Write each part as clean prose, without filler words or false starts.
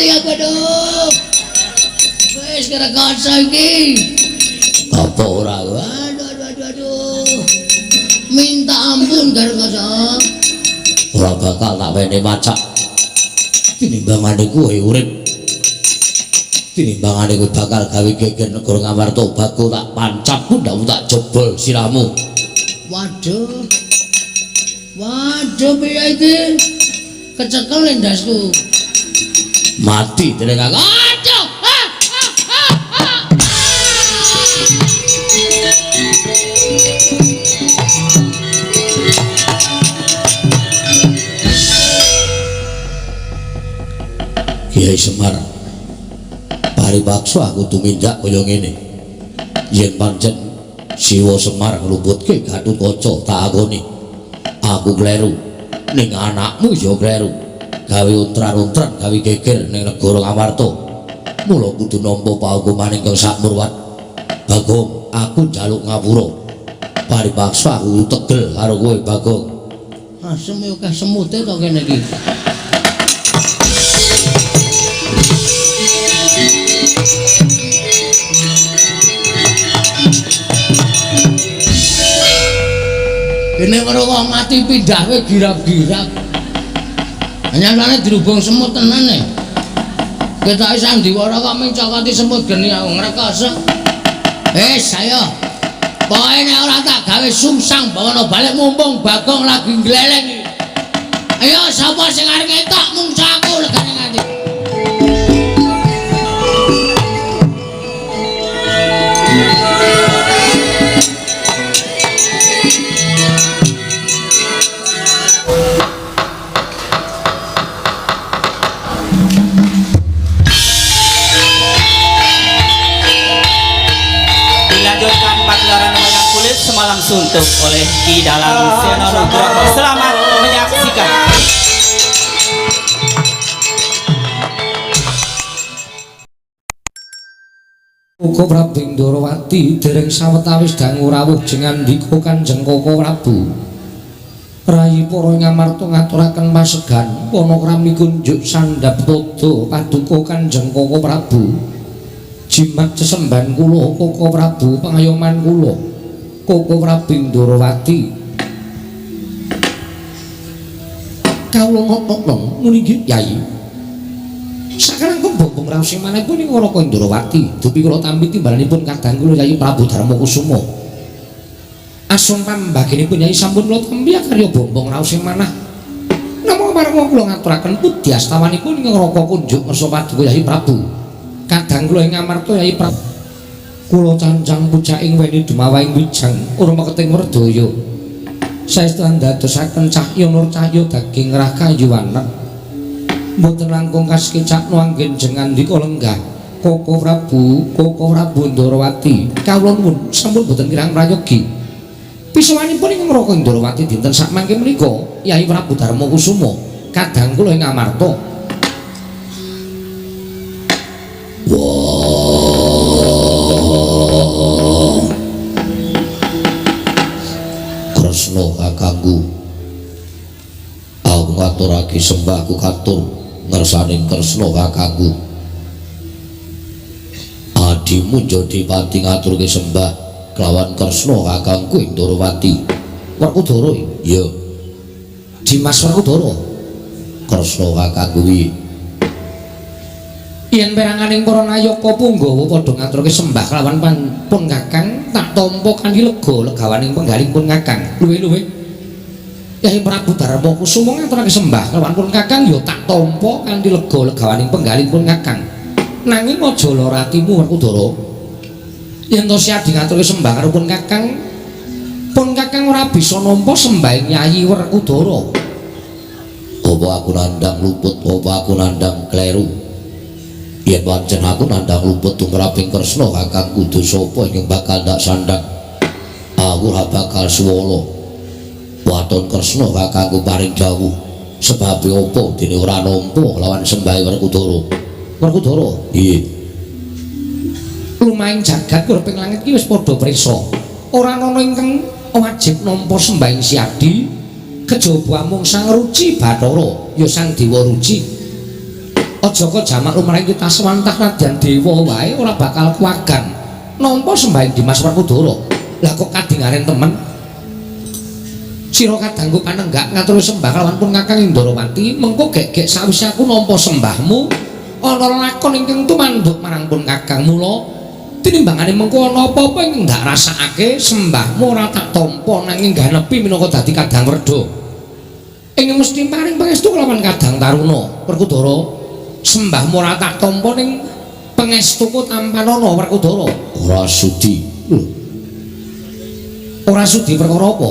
Mati aku aduh. Wis kira-kira iki. Apa ora? Aduh aduh aduh aduh. Minta ampun Gatot. Ora bakal tak wene macak. Tinimbangane kowe urip. Tinimbangane kowe bakal gawe geger negara Ngamarta, bakal tak pancap pundhakmu tak jebol sirahmu. Waduh. Waduh piye iki? Kecekel endasku. Mati dening aku. Aduh. Ah, ah, ah, ah. Kiai Semar, paripaksa aku tumindak kaya ngene. Yen pancen Siwa Semar ngluputke Gatotkaca tak akoni. Aku kleru. Ning anakmu ya kleru. Gawe untran-untran, gawe geger ning negara Ngamarta. Mula kudu nampa paukuman ingkang sakmurwat. Bagong, aku njaluk ngapura. Paripaksa aku tegel karo kowe, Bagong. Asem yo akeh semute to kene iki. Kene weruh wong mati pindah kowe girap-girap. Nyatane dirubung semut tenan e. Ketoke sandiwara kok mencokoti semut geni aku ngrekoso. Wis ayo. Pokoke nek ora tak gawe sungsang bawana balik mumpung Bagong lagi ngleleng iki. Ayo sapa sing arep ngetok mungsa aku legane nganti. Dilanjutkan pagelaran wayang kulit semalam suntuk oleh Ki Dalang Seno Nugroho. Selamat menyaksikan. Koko Prabu Indrawati dereng sawetawis dangu rawuh jengandika Kanjeng Koko Prabu. Rayi para Ngamarta ngaturaken pasegan panakrami kunjuk sandhap tada paduka Kanjeng Koko Prabu. Jimat sesembahan kula Koko Prabu pangayoman kula Koko Prabu Indrawati. Kawula notokno muni nggih Yai. Sakarang bombong raos manehipun ing Raka Indrawati, dupi kula tampi timbalanipun kadang kula Yai Prabu Darma Kusuma. Asung pambaginipun Yai sampun kula tampi karya bombong raos manah. Namung marang kula ngaturaken pudhi astawanipun ing Raka kunjuk ngersa paduka Yai Prabu. Kadang kula ing Ngamarta Yai Prabu kula cancang pucaking weni dumawaing wijang ora meketing werdaya. Saestu ndadosaken cahya nur cahya daging rah kayuwana. Mboten langkung kasekecakno anggen jengandika lenggah Koko Prabu, Koko Prabu Ndrawati. Kawula nuwun sampun boten kirang prayogi. Pisowanipun ing Raka Indrawati dinten sakmangke menika Yai Prabu Darma Kusuma kadang kula ing Ngamarta. Wah. Kresna kakangku. Aku ngaturake sembahku katur ngersaning Kresna kakangku. Adimu njadi pati ngaturke sembah kelawan Kresna kakangku Indrawati. Werkudara iya. Dimas Werkudara. Kresna kakangku piye? Yen peranganing para nayaka punggawa padha ngaturke sembah kelawan pun kakang tak tampa kanthi lega legawaning penggaling pun kakang. Luwih-luwih Yai Prabu Darma Kusuma ngaturake sembah kelawan pun kakang ya tak tampa kanthi lega legawaning penggaling pun kakang. Nanging aja lara atimu Werkudara. Yen to siadi ngaturke sembah karo pun kakang ora bisa nampa sembahing Yayi Werkudara. Apa aku nandhang luput, apa aku nandhang kleru? Yen pancen aku nandhang luput tumraping Kresna kakang kudu sapa ingkang bakal ndak sandhang. Aku ora bakal suwala. Waton Kresna kakangku paring dawuh sebabe apa dene ora nampa lawan sembahe Werkudara. Werkudara, piye? Lumahing jagat kurping langit ki wis padha prisa. Ora ana ingkang wajib nampa sembahing Siadi kejaba amung Sang Ruci Bathara, ya Sang Dewa Ruci. Aja kok jamak lumrahing kitaswantah nadyan dewa wae ora bakal kuwagan nampa sembahing Dimas Werkudara. Lah kok kadingaren temen? Sira kadangku panenggak ngaturi sembah kalawan pun Kakang Indrawati, mengko gek-gek sawise aku nampa sembahmu ana lakon ingkang tumanduk marang pun Kakang. Mula tinimbangane mengko ana apa-apa ingkang ndak rasakake sembahmu ora tak tampa nanging ganepi minangka dadi kadang werda. Ing mesti paring pangestu kelawan kadang taruna Werkudara. Sembahmu ora tak tampa ning pangestuku tampanana Werkudara. Ora sudi. Lho. Ora sudi perkara apa?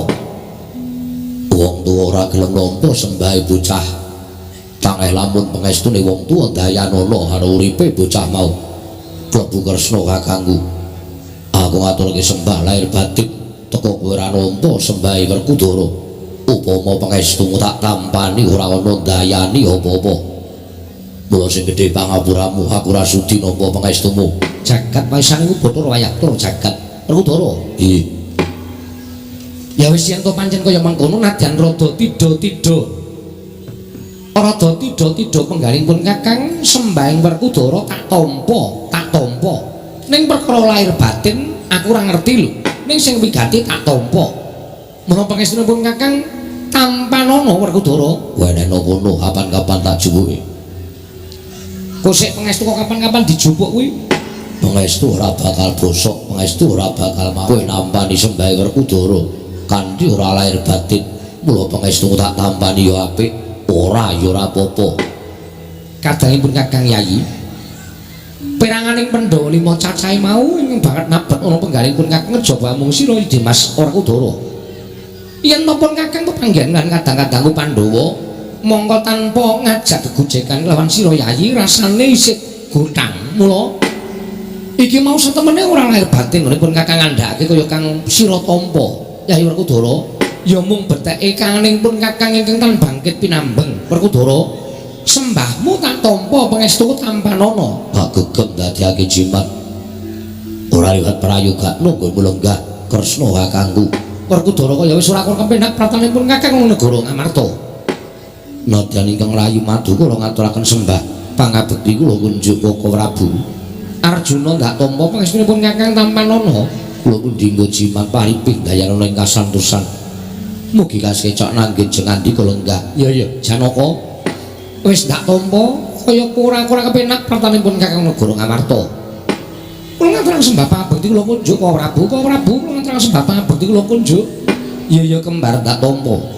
Wong tuwa ora gelem nampa sembahe bocah. Tangeh lamun pangestune wong tuwa dayanana karo uripe bocah mau. Klebu Kresna kakangku. Aku ngaturke sembah lahir batin teko kowe ora nampa sembahe Werkudara. Upama pangestumu tak tampani ora ana dayani apa-apa. Mula sing gedhe pangapuramu, aku ora sudi nampa pangestumu. Jagat paisane iku Bathara wayah tur jagat Werkudara. Iya. Ya wis yen to pancen kaya mengkono nadyan rada tidha-tidha. Rada tidha-tidha penggalipun Kakang sembahing Werkudara tak tampa, tak tampa. Ning perkara lahir batin aku ora ngerti lho. Ning sing wigati tak tampa. Menapa pangestunipun Kakang tampanana Werkudara? Wenehno kono kapan-kapan tak jupuke. Kosek pangestu kok kapan-kapan dijupuk kuwi? Pangestu ora bakal bosok, pangestu ora bakal kowe nampani sembahe Werkudara kanthi ora lahir batin. Mula pangestu tak tampani ya apik, ora ya ora apa-apa. Kadangipun Kakang Yayi, peranganing Pandhawa lima cacahe mau ingkang banget nabet ana penggalipun Kakang ngejaba amung sira Dimas Werkudara. Yen napa Kakang pepanggihan lan kadang-kadangku Pandhawa mongko tanpa ngajak gegojekan lawan sira Yayi rasane isih gotang. Mula iki mau setemene ora lahir batin pun Kakang ngandhakake kaya kang sira tampa Yayi Werkudara ya mung beteke kangning pun Kakang ingkang tan bangkit pinambeng. Werkudara, sembahmu tak tampa pangestuku tampanana. Tak gegem dadiake jimat ora liwat prayogakno nggonmu lenggah Kresna kakangku. Werkudara kaya wis ora kurang kepenak pratanipun Kakang negara Ngamarta. Nadyan ingkang rayu madu kula ngaturaken sembah pangabekti kula kunjuk Koko Prabu. Arjuna ndak tampa pangestunipun Kakang tampanana. Kula pundi nggo jimat paripih dayanana ing kasantosan. Mugi kasekcok nanggen jengandika lenggah. Ya ya Janaka wis ndak tampa kaya ora-ora kepenak pratanipun Kakang negara Ngamarta. Kula ngaturaken sembah pangabekti kula kunjuk Koko Prabu. Koko Prabu kula ngaturaken sembah pangabekti kula kunjuk. Ya ya kembar ndak tampa.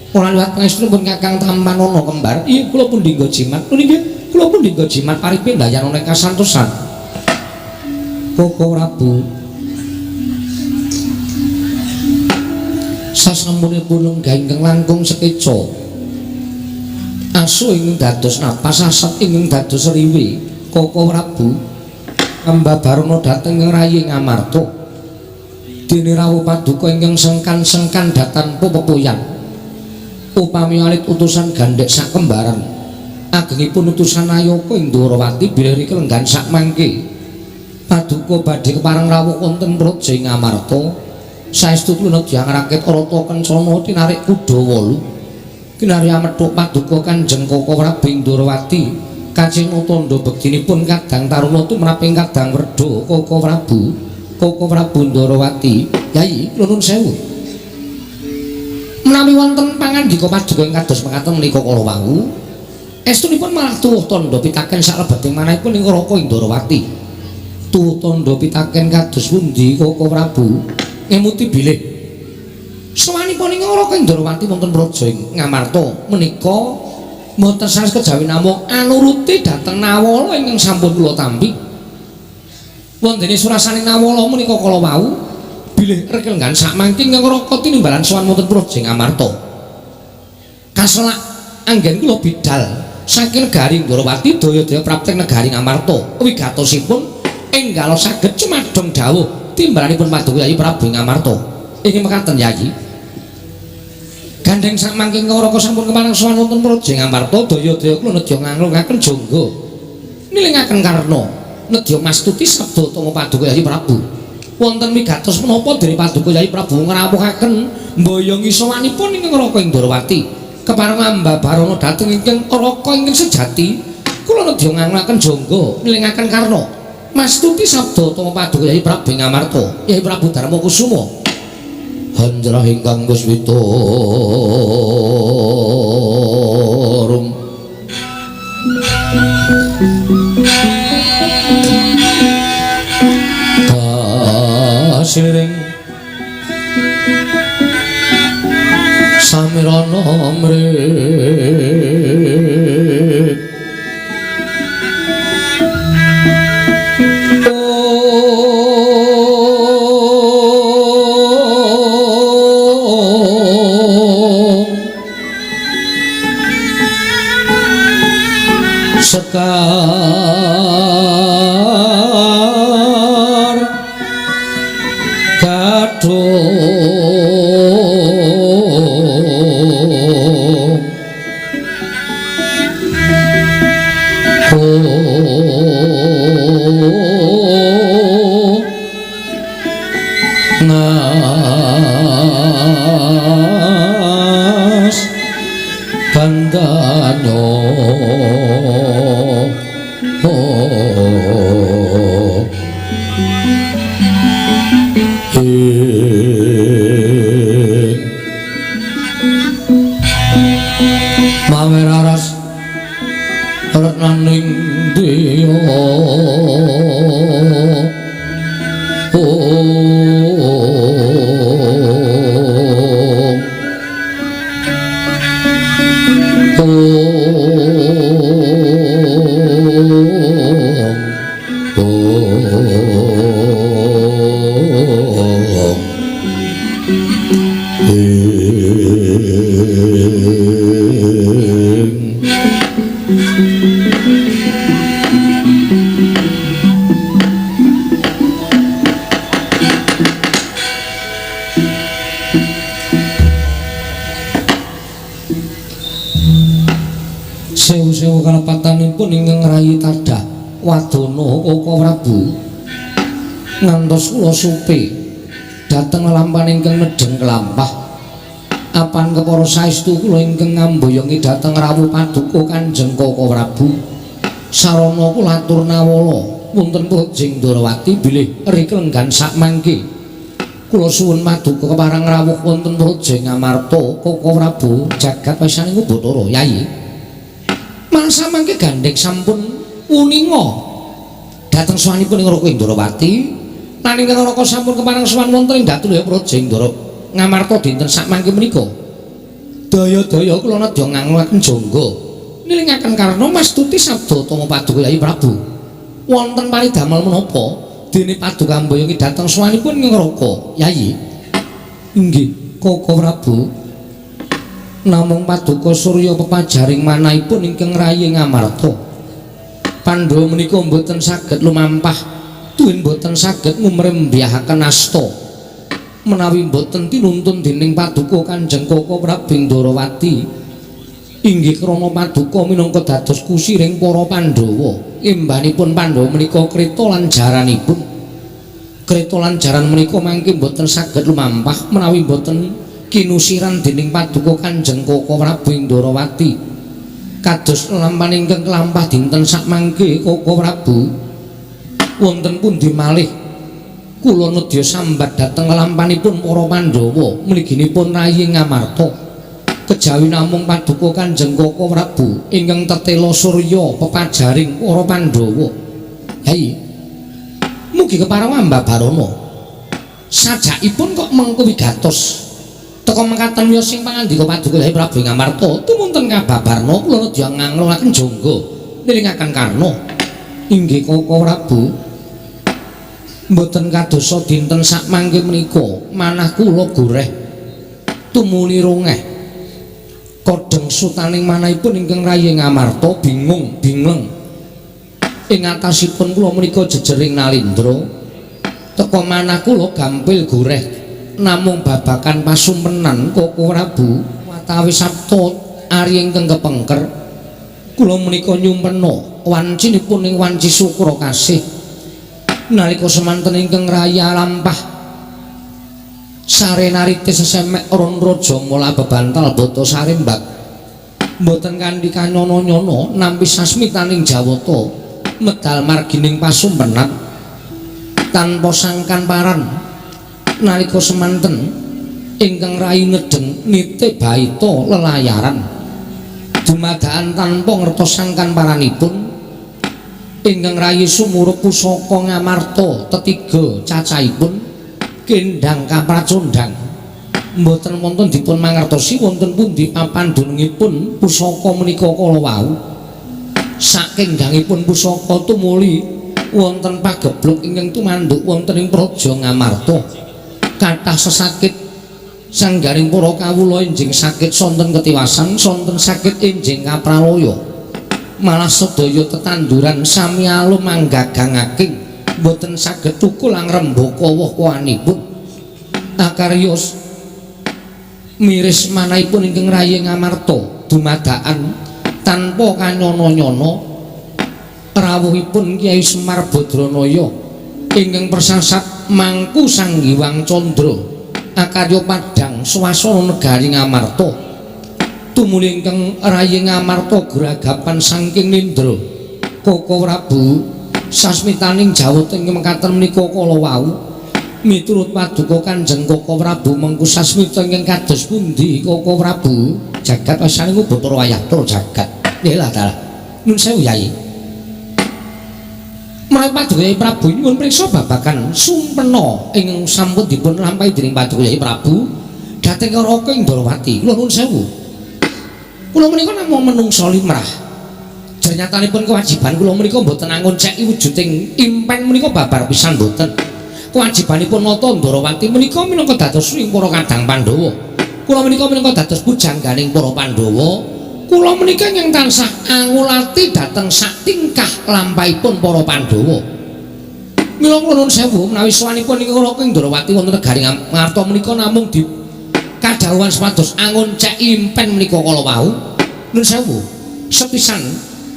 Ora liwat pangestunipun Kakang tampanana kembar. Iya kula pundi nggo jimat. Lho nggih, kula pundi nggo jimat paripih dayanana ing kasantosan. Koko Prabu, sasampunipun lenggah ingkang langkung sekeca asu ingkang dados napas asat ingkang dados riwi. Koko Prabu ambabarana dhateng rayi Ngamarta dene rawuh paduka ingkang sengkan-sengkan datanpa pepuyan. Upami alit utusan gandhek sakembaran agengipun utusan Ayaka ing Dwarawati bilih riki lenggan sakmangke paduka badhe kepareng rawuh wonten praja ing Ngamarta. Saestu kula nedya ngrakit rata kencana tinarik kuda wolu kinarya methuk paduka Kanjeng Koko Prabu ing Dwarawati kacina tandha bektinipun kadang taruna tumraping kadang werda. Koko Prabu, Koko Prabu Ndrawati, Yayi kula nuwun sewu menawi wonten pangandika paduka ing kados mekaten menika kala wau estunipun malah tuwuh tandha pitaken saklebeting manahipun ing Raka Indrawati. Tuwuh tandha pitaken kados pundi Koko Prabu? Ngemuti bilih sowanipun ing Raka Indrawati wonten praja ing Ngamarta menika mboten sanes kejawi namung anuruti dhateng nawala ingkang sampun kula tampi. Wontene surasane nawala menika kala wau bilih rekelenggan sakmangke ingkang Raka tinimbalan sowan wonten praja ing Ngamarta. Kaselak anggen kula bidal saking negari Ndrawati daya-daya prapting negari Ngamarta wigatosipun enggalo saged cumadong dawuh timbalanipun paduka Yayi Prabu Ngamarta. Inggih mekaten Yayi. Gandheng sakmangke Raka sampun kepareng sowan wonten praja Ngamarta daya-daya kula nedya nganglungaken jangga nilingaken karna nedya mastuti sabda utama paduka Yayi Prabu. Wonten wigatos menapa dene paduka Yayi Prabu ngrawuhaken mboyongi sowanipun ingkang Raka Indrawati kepareng ambabarana dhateng ingkang Raka ingkang sejati. Kula nedya nganglaken jangga ngelingaken Karna. Mastuti sabda tama paduka Yai Prabu Ngamarta, Yai Prabu Darma Kusuma. Hanjrah ingkang kuswita rum kasiring samirana mrih sekar gadhung nas kandanyo maweraras retnaning deya Sewu-sewu kalepatanipun ingkang rayi tadah wadana Kaka Prabu ngantos kula supe dhateng lelampahan ingkang nedheng kelampah apan kepara saestu kula ingkang ngamboyongi dhateng rawuh paduka Kanjeng Kaka Prabu sarana kula atur nawala wonten Praja Ndrawati bilih riklenggan sakmangke kula suwun paduka kepareng rawuh wonten Praja Ngamarta Kaka Prabu jagat pisaning Bathara Yai. Mangsa mangke gandheng sampun wuninga dhateng sowanipun ing Raka Indrawati lan ing Raka sampun kepareng sowan wonten ing Datulaya Praja Indra Ngamarta dinten sakmangke menika. Daya-daya kula nedya nganglaken jangga nilingaken Karna mastuti sabda tama paduka Yai Prabu wonten paridamel menapa dene paduka amboyongi dhateng sowanipun ing Raka Yai. Inggih Kaka Prabu, namung paduka surya pepajaring manahipun ingkang rayi Ngamarta Pandhawa menika mboten saged lumampah tuwin mboten saged ngumrembyahaken asta menawi mboten tinuntun dening paduka Kanjeng Kaka Prabu Ndrawati inggih krana paduka minangka dados kusiring para Pandhawa. Embanipun Pandhawa menika kreta lan jaranipun, kreta lan jaran menika mangke mboten saged lumampah menawi mboten kinusiran dening paduka Kanjeng Kaka Prabu Ndrawati kados lelampahan ingkang kelampah dinten sakmangke Kaka Prabu wonten pundi malih kula nedya sambat dhateng lelampanipun para Pandhawa mliginipun rayi Ngamarta kejawi namung paduka Kanjeng Kaka Prabu ingkang tetela surya pepajaring para Pandhawa. Yai mugi kepareng ambabarana sajakipun kok mengko wigatos teka mekaten wiyos sing pangandika paduka Yai Prabu Ngamarta tumunten kababarna kula nedya nganglungaken jangga nilingaken Karna. Inggih Kaka Prabu, mboten kadosa dinten sakmangke menika manah kula goreh tumuli rongeh kodheng sutaning manahipun ingkang rayi Ngamarta bingung bingleng ing atasipun kula menika jejering nalindra teka manah kula gampil goreh namung babakan pasumpenan Kaka Prabu watawis sabta ari ingkang kepengker kula menika nyumpena wancinipun ing wanci sukra kasih nalika semanten ingkang raya lampah sare narite sesemek ron raja mula bebantal bata sarembak Mboten kanthi kanyono-nyono nampi sasmitaning Jawata medal margining pasumpenan tanpa sangkan paran nalika semanten ingkang rayi ngedeng nite baita lelayaran dumadakan tanpa ngertos sangkan paranipun ingkang rayi sumurup pusaka Ngamarta tetiga cacahipun kendhang kapracondhang. Mboten wonten dipun mangertosi wonten pundi papan dunungipun pusaka menika kala wau. Sakendhangipun pusaka tumuli wonten pagebluk ingkang tumanduk wonten ing Praja Ngamarta. Kathah sesakit sanggaring para kawula enjing sakit sonten ketiwasan, sonten sakit enjing kapralaya. Malah sedaya tetanduran sami alum manggagangaking mboten saged thukul angrembaka woh-wohanipun. Akarya miris manahipun ingkang rayi Ngamarta dumadakan tanpa kanyono-nyono rawuhipun Kyai Semar Badranaya ingkang persasat mangku Sang Hyang Candra akarya padhang swasana negari Ngamarta. Tumuli ingkang rayi Ngamarta gragapan saking nindra. Koko Prabu sasmitaning Jawata ing mekaten menika kala wau miturut paduka Kanjeng Koko Prabu mengku sasmita ingkang kados pundi Koko Prabu? Jagat wasane Bathara wayah tur jagat. Nggih lah dalah. Nun sewu Yai. Menawi paduka Yai Prabu nyuwun priksa babagan sumpena ingkang sampun dipun lampahi dening paduka Yai Prabu dhateng Raka Indrawati. Kula nuwun sewu. Kula menika namung menungsa limrah. Jernyatanipun kewajiban kula menika mboten angonceki wujuding impen menika babar pisan mboten. Kewajibanipun nata Ndrawati menika minangka dados ing para kadang Pandhawa. Kula menika minangka dados pujangganing para Pandhawa. Kula menika ingkang tansah angulati dhateng sak tingkah lampahipun para Pandhawa. Mila kula nuwun sewu menawi sowanipun ing Raka Indrawati wonten negari Ngamarta menika namung di kadhawuhan supados angonceki impen menika kala wau. Nuwun sewu. Sepisan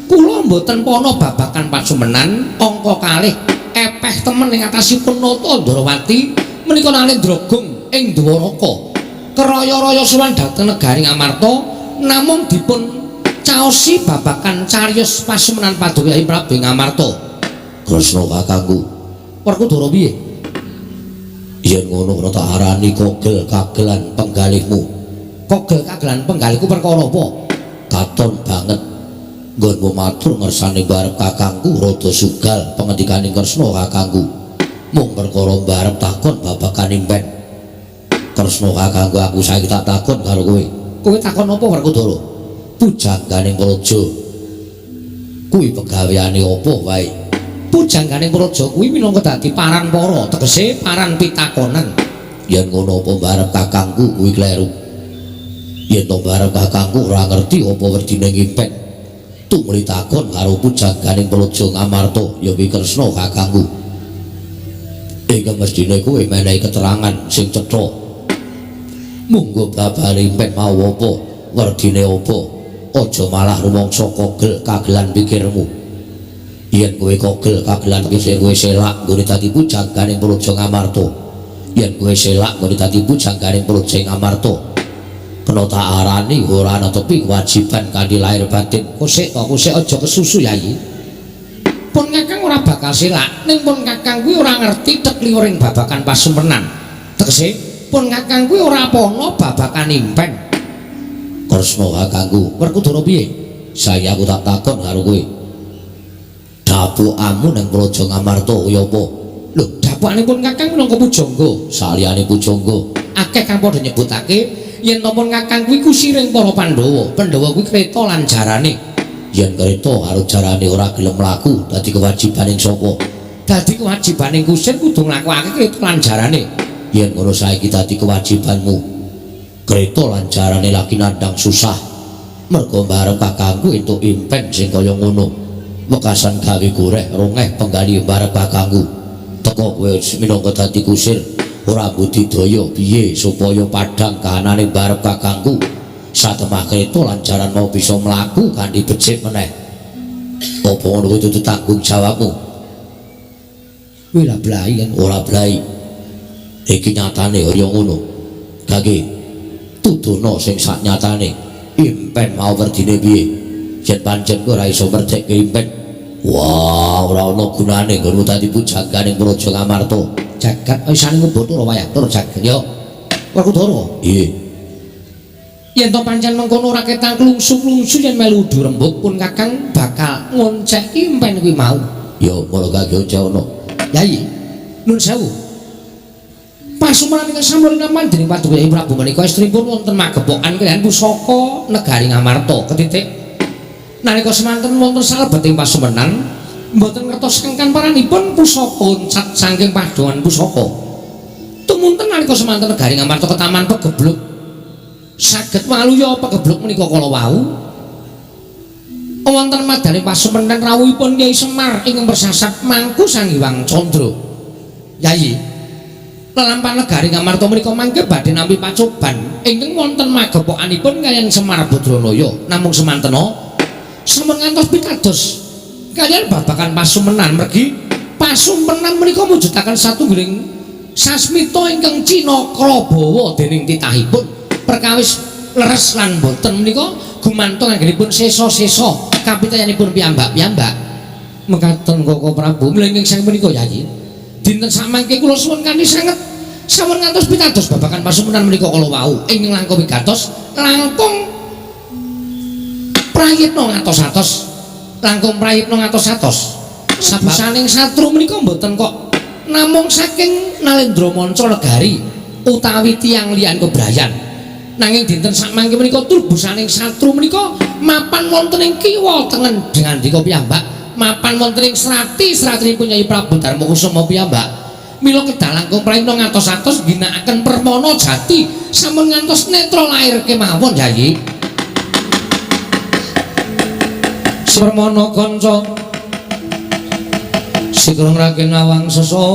kula mboten pana babagan pasumenan angka kalih epeh temen ing atasipun nata Ndrawati menika nalendra gung ing Dwaraka. Keraya-raya sowan dhateng negari Ngamarta namung dipun caosi babagan cariyos pasumenan paduka Yai Prabu Ngamarta. Kresna kakangku. Werkudara piye? Yen ngono kena tak arani kogel kagelan penggalihmu. Kogel kagelan penggalihku perkara apa? Katon banget nggonmu matur ngersane barep kakangku rada sugal pengendikaning Kresna kakangku. Mung perkara barep takon babagan impen. Kresna kakangku aku saiki tak takon karo kowe. Kowe takon apa Werkudara? Pujangganing praja kuwi pegaweane apa wae? Pujangganing praja kuwi minangka dadi paran para, tegese paran pitakonan. Yen ngono apa barep kakangku kuwi kleru? Yen to barep kakangku ora ngerti apa werdine impen. Tumuli takon karo pujangganing praja Ngamarta ya kuwi Kresna kakangku. Ingkang mestine kowe menehi keterangan sing cetha. Munggo babar impen mau apa, werdine apa? Aja malah rumangsa kogel kagelan pikirmu. Yen kowe kogel kagelan pikir kowe selak nggone dadi pujangganing praja Ngamarta. Yen kowe selak nggone dadi pujangganing praja Ngamarta, kena tak arani ora ana tepi kewajiban kanthi lahir batin. Kosek to, kosek aja kesusu Yai. Pun kakang ora bakal selak, ning pun kakang kuwi ora ngerti tekliuring babagan pasumenan. Tegese pun kakang kuwi ora pana babagan impen. Kresna kakangku, Werkudara piye? Saiki aku tak takon karo kowe. Dapukamu ning Praja Ngamarta kaya apa? Lho, dapukane pun kakang minangka pujangga. Saliyane pujangga, akeh kang padha nyebutake yen to pun kakang kuwi kusiring para Pandhawa. Pandhawa kuwi kreta lan jarane. Yen kreta karo jarane ora gelem mlaku, dadi kewajibaning sapa? Dadi kewajibaning kusir kudu nglakokake kreta lan jarane. Yen ngono saiki dadi kewajibanmu. Kreta lan jarane lagi nandhang susah. Merga barep kakangku entuk impen sing kaya ngono. Wekasan gawe goreh rongeh penggali barep kakangku. Teko kowe minangka dadi kusir ora budidaya piye supaya padhang kahanane barep kakangku. Satemah kreta lan jaran mau bisa mlaku kanthi becik meneh. Apa ngono kuwi dudu tanggung jawabmu? Kuwi lah blai kan ora blai. Iki nyatane kaya ngono. Gage tuduhna sing sak nyatane. Impen Impen mau werdine piye? Yen pancen kowe ora iso merdekke impen. Wah, ora ana gunane nggonmu dadi pujangga ning Praja Ngamarta. Jagat isane ngubathara wayah tur jagat. Yo. Werkudara. Iya. Yen to pancen mengkono ora ketang klungsu-klungsu yen melu udu rembug pun Kakang bakal ngonceki impen kuwi mau. Yo, para kage ono. Yai, nun sewu. Pasumenan ingkang sampun rinaman dening Paduka Kyai Prabu menika estrinipun wonten magepokan kaliyan pusaka negari Ngamarta ketitik. Nalika semanten wonten salebeting pasumenan mboten ngertos sangkan paranipun pusaka uncat saking padongan pusaka. Tumunten nalika semanten negari Ngamarta ketaman pegebluk saged waluya pegebluk menika kala wau wonten madane pasumenan rawuhipun Kyai Semar ingkang persasat mangku Sang Hyang Candra. Yai, lelampahan negari Ngamarta menika mangke badhe nampi pacoban ingkang wonten magepokanipun kaliyan Semar Badranaya. Namung semantena sampun ngantos pitados kaliyan babagan pasumenan mergi pasumenan menika mujudaken satunggiling sasmita ingkang cinakrabawa dening titahipun perkawis leres lan boten menika gumantung anggenipun sesa-sesa kapitayanipun piyambak-piyambak. Mekaten Koko Prabu, mila ingkang saking menika Yayi, dinten samangke kula suwun kanthi sanget sampun ngantos pitados babagan pasumenan menika kala wau ingkang langkung wigatos langkung prayitna ngatos-atos langkung prayitna ngatos-atos. Sabusaning satru menika mboten kok namung saking Nalendra Manca Negari utawi tiyang liyan kebrayan, nanging dinten samangke menika turbusaning satru menika mapan wonten ing kiwa tengen ngandika piyambak, mapan wonten ing srati-sratinipun Kyai Prabu Darma Kusuma piyambak. Mila kedah langkung prayitna ngatos-atos ginakaken permana jati sampun ngantos netra lair kemawon Yayi. Permana kanca sikrong raken awang sesangka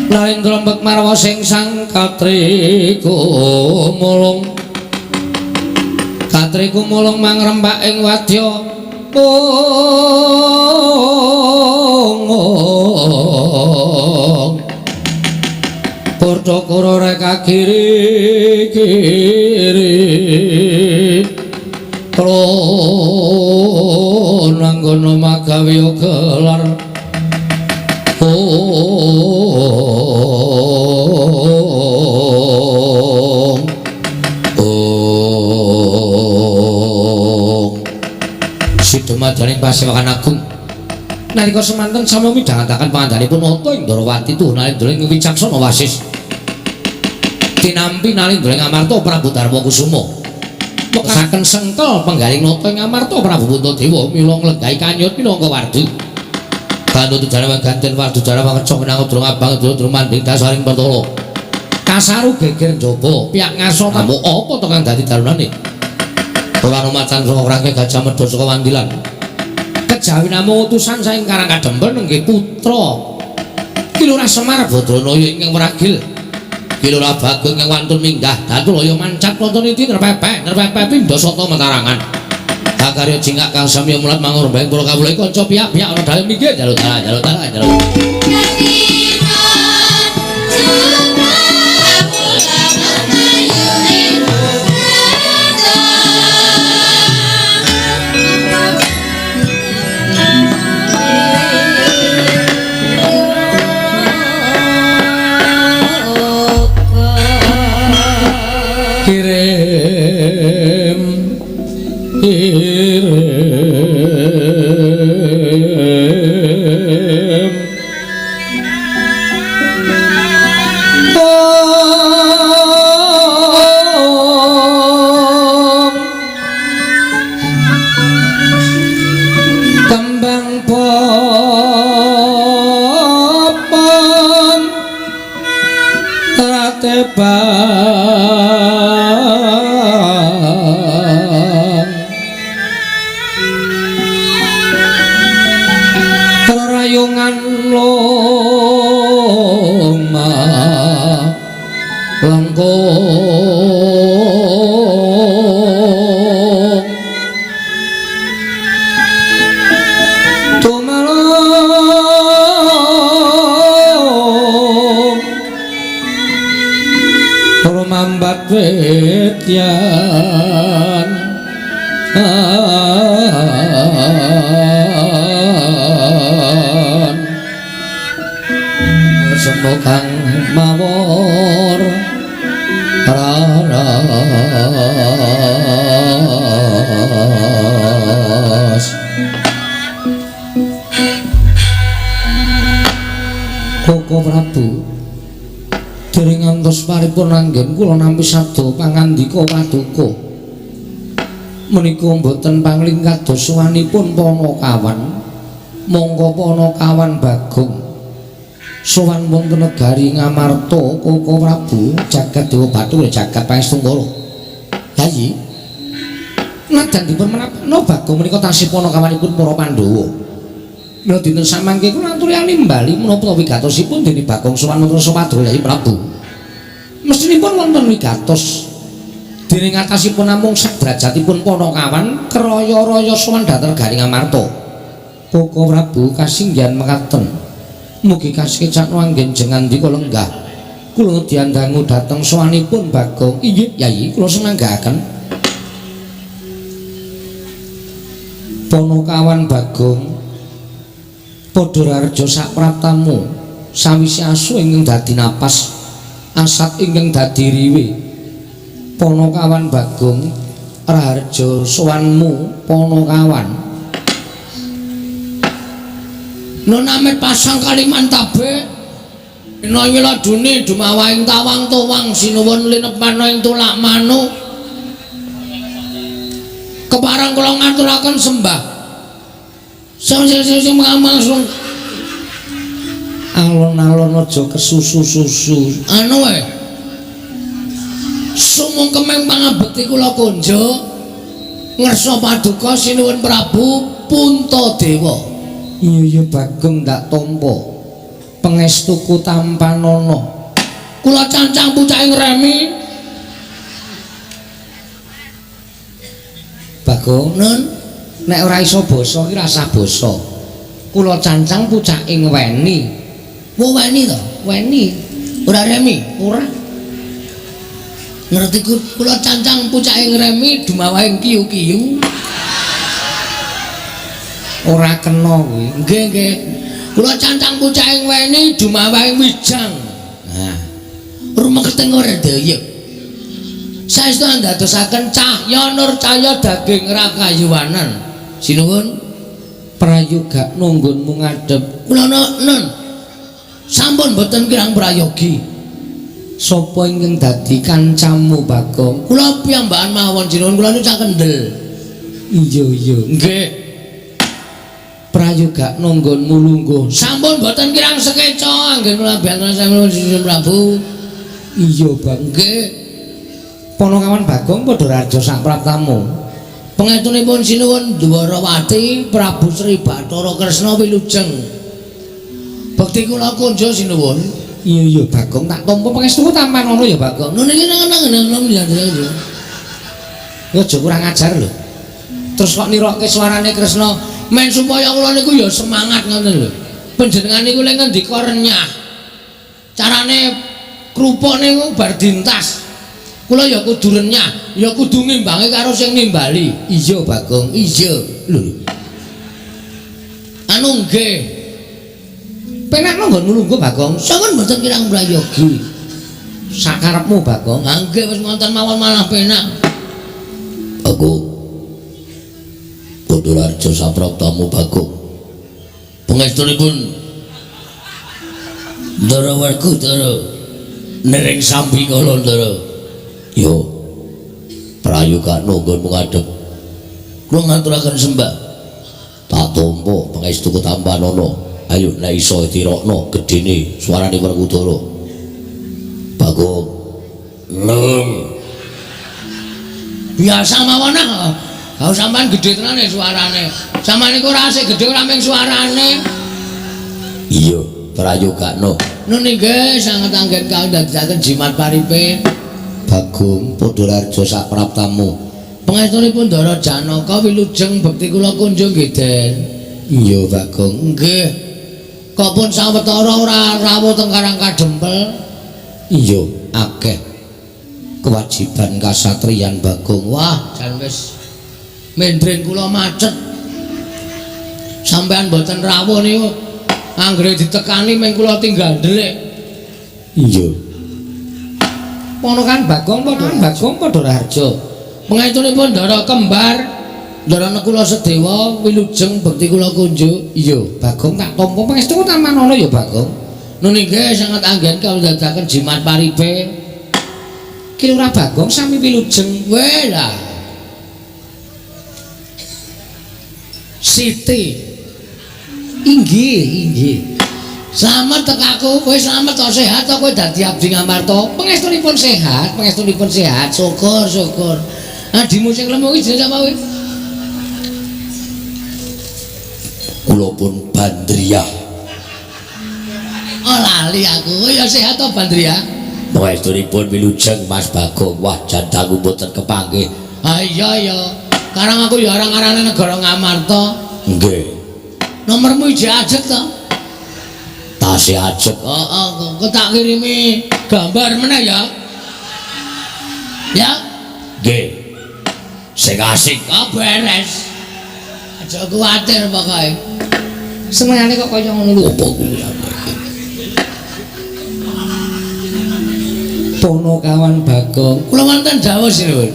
Narendra mbek marwa sing sang katriku mulung katriku mulung mangrembak ing wadya Purta kura reka kiri kiri Pronanggono magawe gelar Ong Ong Sidumadaning Pasewakan Agung nalika semanten sami midhangetaken pangandhanipun Nata Indrawati tuhu Nalendra ing wicaksana wasis tinampi Nalendra ing Amarta Prabu Darma Kusuma mekaken sengkel penggaling nata ing Amarta Prabu Puntadewa mila nglenggahi kanyut minangka wardu Gandut jarawa ganten wardu jarawa keca minangka drong abang drong manding dasaring pertala kasaru geger njaba piyak ngaso tamu apa to kang dadi darunane ora ana macan saka rangke Gajah Mada saka Wandilan kejawi namung utusan saking Karang Kadempel nenggih putra Ki Lurah Semar Badranaya ingkang wragil Ki Lurah Bagong ingkang wantun minggah Datulaya mancat wonten iti nerpepe nerpepe pindha sata metarangan Kakarya jingak kang samya mulat mangurbeng para kawula kanca piyak-piyak ana dalem minggir jaluk talah jaluk talah jaluk kirim kirim Om kembang popon ratebang rayungan loma lengkung Semo kang mawur raras. Koko Prabu, dereng ngantos paripurna anggen kula nampi sabda pangandika paduka. Menika mboten pangling kados sowanipun Panakawan. Monggo Panakawan Bagong sowan wonten negari Ngamarta. Koko Prabu, jagat Dewa Bathara jagat Pangestungkara. Yayi, najan dipun menapa Bagong menika tasih panakawanipun para Pandhawa. Mila dinten samangke kula aturi nimbali menapa wigatosipun dene Bagong sowan wonten Sumadra Yayi Prabu. Mestinipun wonten wigatos dene ngatasipun namung sak derajatipun Panakawan kraya-raya sowan dhateng negari Ngamarta. Koko Prabu kasinggihan mekaten. Mugi kasekecakno anggen jengandika lenggah. Kula ngedyandangu dhateng sowanipun Bagong. Inggih Yayi, kula semanggaaken. Panakawan Bagong padha rareja sapraptamu sawise asu ingkang dadi napas, asat ingkang dadi riwe. Panakawan Bagong raharja sowanmu Panakawan. Nun amit pasang Kalimantabe Naya ladune dumawahing tawang towang sinuwun linepana ing tulak manuk. Kepareng kula ngaturaken sembah. Sing sing mangangsung alon-alon aja kesusu-susu. Anu wae. Sumungkeming pangabekti kula konjo ngersa paduka sinuwun Prabu Puntadewa. Iya iya Bagong ndak tampa. Pangestuku tampanana. Kula cancang pucake ngremi. Bagong, Nun, nek ora iso basa ki rasah basa. Kula cancang pucake ngweni. Wo weni to? Weni. Ora remi? Ora. Ngerti kula cancang pucake ngremi dumawahing kiyu-kiyu. Ora kena kuwi. Nggih, nggih. Kula cancang pucake ngweni dumawahing wijang. Nah, rumeketeng ora daya. Saestu andadosaken cahya nur cahya daging rakayuwanan. Sinuwun prayoga nunggunmu ngadhep. Kula nun. Sampun boten kirang prayogi. Sapa ingkang dadi kancamu Bagong? Kula piyambakan mawon sinuwun, kula niku cak kendel. Iya iya. Nggih. Prayoga nunggunmu lungguh. Sampun boten kirang sekeca anggen kula biantara sami Sinuwun Prabu. Iya, Bang. Nggih. Panakawan Bagong padha raja sapraptamu. Pangestunipun sinuwun Dwarawati Prabu Sri Bathara Kresna wilujeng. Bekti kula kunjo sinuwun. Iya iya Bagong tak tampa pangestuku tampanana ya Bagong. Nun iki nang ya. Aja kurang ajar lho. Terus kok nirokke suarane Kresna men supaya kula niku ya semangat ngoten lho. Panjenengan niku lek ngendika renyah. Carane krupuk niku bar dintas. Kula ya kudu renyah, ya kudu ngimbangi karo sing nimbali. Iya Bagong, iya. Lho. Anu nggih. Penakno nggonmu lungguh Bagong. Sampun mboten kirang prayogi. Sakarepmu Bagong. Ha nggih wis ngonten mawon malah penak. Bagong. Padha raja sapraptamu Bagong. Pangestunipun Ndara Werkudara nering sambi kala Ndara. Yo. Prayoga nggonmu ngadhep. Kula ngaturaken sembah. Tak tampa pangestuku tampanana. Ayo nek iso tirokno gedene suarane Werkudara. Bagong. Leng. Biasa mawon ah. Ha sampean gedhe tenane suarane. Sampeyan niku ora asik gedhe ora mung suarane. Iya, prayogakno. Nun nggih sanget anggen kandhakaken jimat paripe. Bagong padha raja sapraptamu. Pangestunipun Ndara Janaka wilujeng bekti kula kunjung nggih, Den. Iya, Bagong. Nggih. Kok pun sawetara ora rawuh teng Karang Kadempel? Iya, akeh kewajiban kasatriyan Bagong. Wah, jan wis mendring kula macet. Sampean mboten rawuh niku anggere ditekani meng kula tinggal ndelik. Iya. Ponokan Bagong padha Bagong padha Raharja. Pangestunipun Ndara kembar, Ndara Nekula Sedewa wilujeng bekti kula kunjuk. Iya, Bagong tak tampa pangestu tamanana ya Bagong. Nun inggih sanget anggen kawula dadaken jimat paripe. Ki Lurah Bagong sami wilujeng. Weh lah. Siti. Inggih, inggih. Slamet tekaku, kowe slamet to sehat to kowe dadi abdi Ngamarta. Pangestunipun sehat, pangestunipun sehat. Syukur, syukur. Adimu sing lemu kuwi jenenge sapa kuwi? Kula pun Bandriyah. Oh lali aku. Kowe ya sehat to Bandriyah? Pangestunipun wilujeng Mas Bagong. Wah, jan dangu mboten kepanggih. Ha iya ya. Karang aku ya arang-arane negara Ngamarta. Nggih. Nomormu ijek ajeg to? Tasih ajeg. Heeh, kok tak kirimi gambar meneh ya. Ya? Nggih. Sing asik. Oh, beres. Aja kuwatir pokoke. Senengane kok kaya ngono lho. Apa kuwi? Ponokawan Bagong, Kula wonten dawuh sinuwun.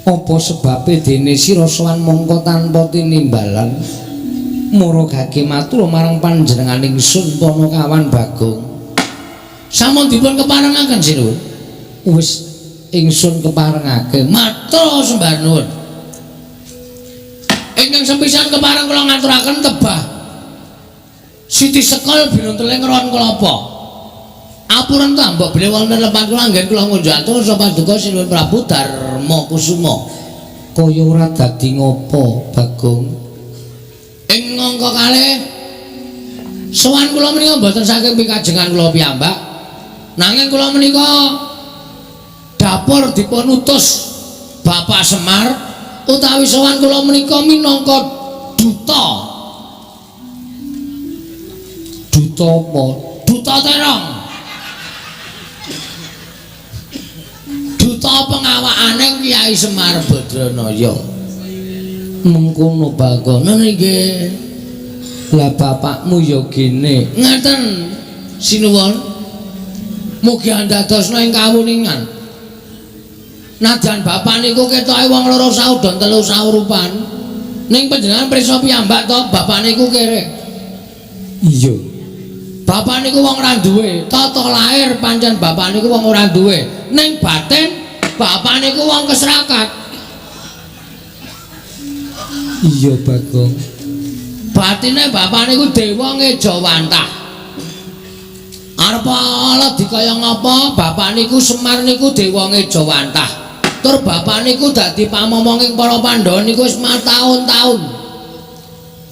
Apa sebabe dene sira sowan mongko tanpa tinimbalan? Mara gage matur marang panjenengan ingsun Ponokawan Bagong. Sampun dipun keparengaken sinuwun. Wis ingsun keparengake. Matur sembah nuwun. Ingkang sepisan kepareng kula ngaturaken tebah Siti Sekol binunteling ron kelapa. Apuran ta mbok bilih wonten lepat kula anggen kula ngunjuk atur sapa paduka Sinuwun Prabu Darma Kusuma. Kaya ora dadi ngopo Bagong? Ing angka kalih sowan kula menika mboten saking pikajengan kula piyambak. Nanging kula menika dapur dipun utus Bapak Semar utawi sowan kula menika minangka duta. Duta apa? Duta terong. Duta pengawakane Kyai Semar Badranaya. Mengkono Bagong. Ngono nggih. Lah bapakmu ya gene. Ngaten sinuwun. Mugi andadosna ing kawuningan. Najan bapak niku ketoke wong loro saudon telu saurupan. Ning panjenengan prisa piyambak to bapak niku kere. Iya. Bapak niku wong ora duwe, tata lahir pancen bapak niku wong ora duwe. Ning batin bapak niku wong kesrakat. Iya Bagong. Batine bapak niku dewa ngejawantah. Arep ala dikaya ngapa bapak niku Semar niku dewa ngejawantah. Tur bapak niku dadi pamomonging para Pandhawa niku wis mataun-taun.